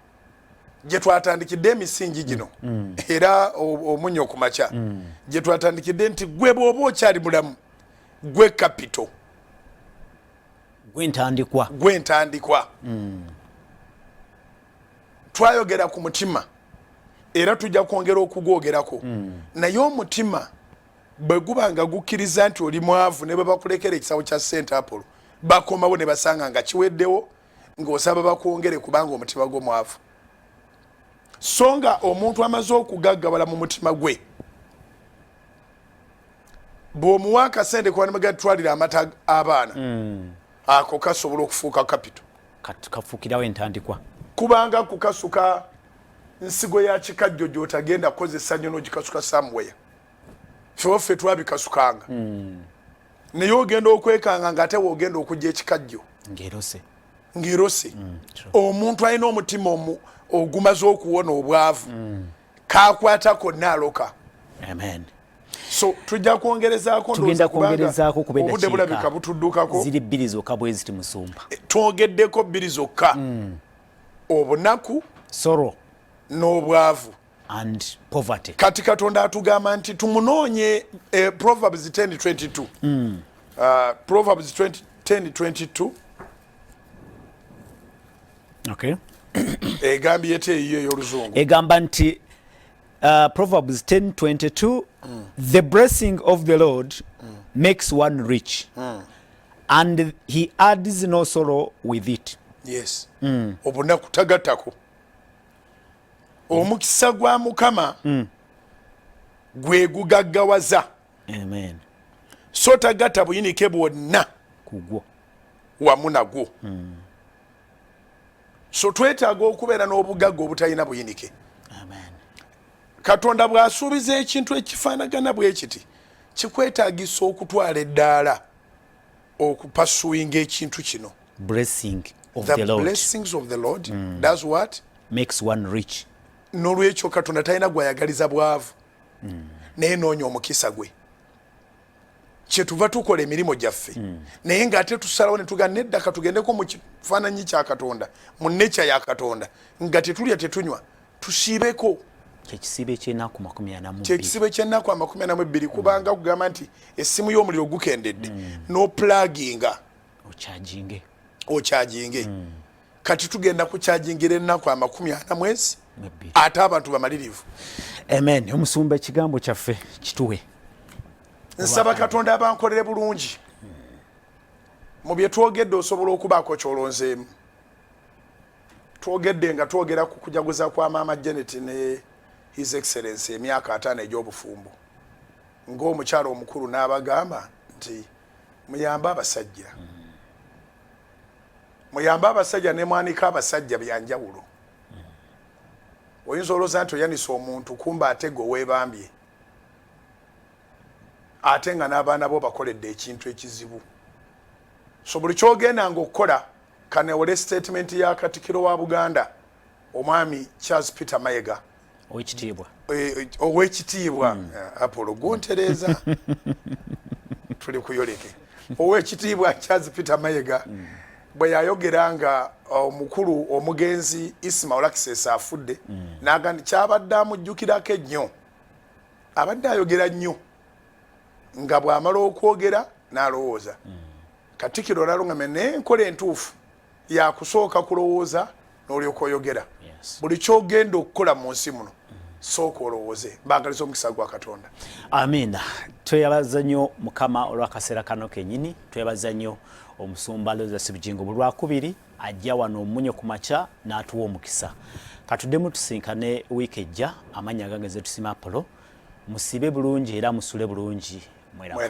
gye twatandikidde emisingi gino. Era omunyo ku makya gye twatandikidde nti gwe bw'oba okyali mulamu, gwe capital. Gwentandikwa. Gwentandikwa. Twayogera ku mutima, era tujja kwongera okugwogerako. Naye omutima bwe guba nga gukkiriza nti oli mwavu, ne bwe bakulekera ekisawo kya ssente, Apolo, bakomawo ne basanga nga kiweddewo, ng'osaba bakwongere, kubanga omutima gwo mwavu. So nga omuntu amaze okugaggawala mu mutima gwe, bw'omuwa akasente kubanimagатwalira amata abaana, ako kasobola okufuuka capital. Kafuukirawo entandikwa. Kubanga kukasuka nsigo ya kikajjo gy'otagenda kukozesa nnyo, n'ogikasuka somewhere. Ffe twabikasukanga, naye ogenda okwekanga nga ate woogenda okujja ekikajjo ng'erose. Ng'erose. Omuntu alina omutima ogumaze okuwona obwavu, kakwata konna aloka. Amen. So tujja kwongerezaako. Tugenda kwongerezaako kuba obudde bulabika butuddukako. Ziri bbiri zokka bwe ziti, musumba. Twogeddeko bbiri zokka, obunaku, sorrow, n'obwavu. And poverty. Kati Katonda atugamba nti tumunoonye. Proverbs 10:22. Proverbs 10:22. Egambye ete eyiyo ey'oluzungu? Egamba nti Proverbs 10:22, "The blessing of the Lord makes one rich, and he adds no sorrow with it." Yes. Obunaku tagattako. Omukisa gwa Mukama gwe gugaggawaza. Amen. So tagatta buyinike bwonna kugwo wamu nagwo. So twetaaga okubeera n'obugagga obutalina buyinike. Amen. Katonda bw'asuubiza ekintu ekifaanagana bwe kiti, kikwetaagisa okutwala eddaala okupursuinga ekintu kino. Blessing of the the Lord blessings of the Lord does what? Makes one rich. N'olwekyo Katonda talina gwayagaliza bwavu, naye noonya omukisa gwe. Kyetuva tukola emirimu gyaffe, naye ng'ate tusalawo ne tugamba, nedda, katugendeko mu kifaananyi kya Katonda, mu nature ya Katonda, nga tetulya tetunywa, tusiibeko. Kyekisiibo ekyenaku 42. Kyekisibo ekyennaku 42, kubanga kugamba nti essimu y'omuliro gukendedde, n'opluginga. Ocharginge. Ocharginge. Kati tugenda kuchargingira ennaku 40 mwezi, ate abantu bamalirivu. Amen. Omusumba, ekigambo kyaffe kituwe. Nsaba Katonda abankolere bulungi. Mu bye twogedde osobola okubaako kyolonzeemu. Twogedde nga twogera ku kujaguza kwa Maama Janet ne His Excellence emyaka 50 egy'obufumbo, ng'omukyalo omukulu n'abagamba nti muyambe abasajja. Muyambe abasajja ne mwanika abasajja byanjawulo. Oyinza olowooza nti oyanisa omuntu, kumba ate gwe weebambye, ate nga n'abaana bo bakoledde ekintu ekizibu. So buli kyogendanga okukola, kanewole statement ya Katikiro wa Buganda, Omwami Charles Peter Mayega. Owekitiibwa. Owekitiibwa. Apollo guntereeza, tuli kuyoleke. Owekitiibwa Charles Peter Mayega bwe yayogera nga omukulu omugenzi Isma Olaxess afudde, naga nti kyabadde amujjukirako ennyo, abadde ayogera nnyo, nga bw'amala okwogera n'alowooza. Katikiro nalungame, naye enkola entuufu yakusooka kulowooza n'olyoka oyogera. Buli kyogenda okukola mu nsi muno, sooka olowooze. Mbagaliza omukisa gwa Katonda. Amiina. Tweyabaza nnyo Mukama olw'akaseera kano kenyini. Twebaza nnyo Omusumba Aloysius Bugingo. Buli Lwakubiri ajja wano omunyo ku makya n'atuwa omukisa. Katuddemu tusinkane wiiki ejja. Amannya gange ze Tusima Apollo. Musiibe bulungi era musule bulungi. Mweraba.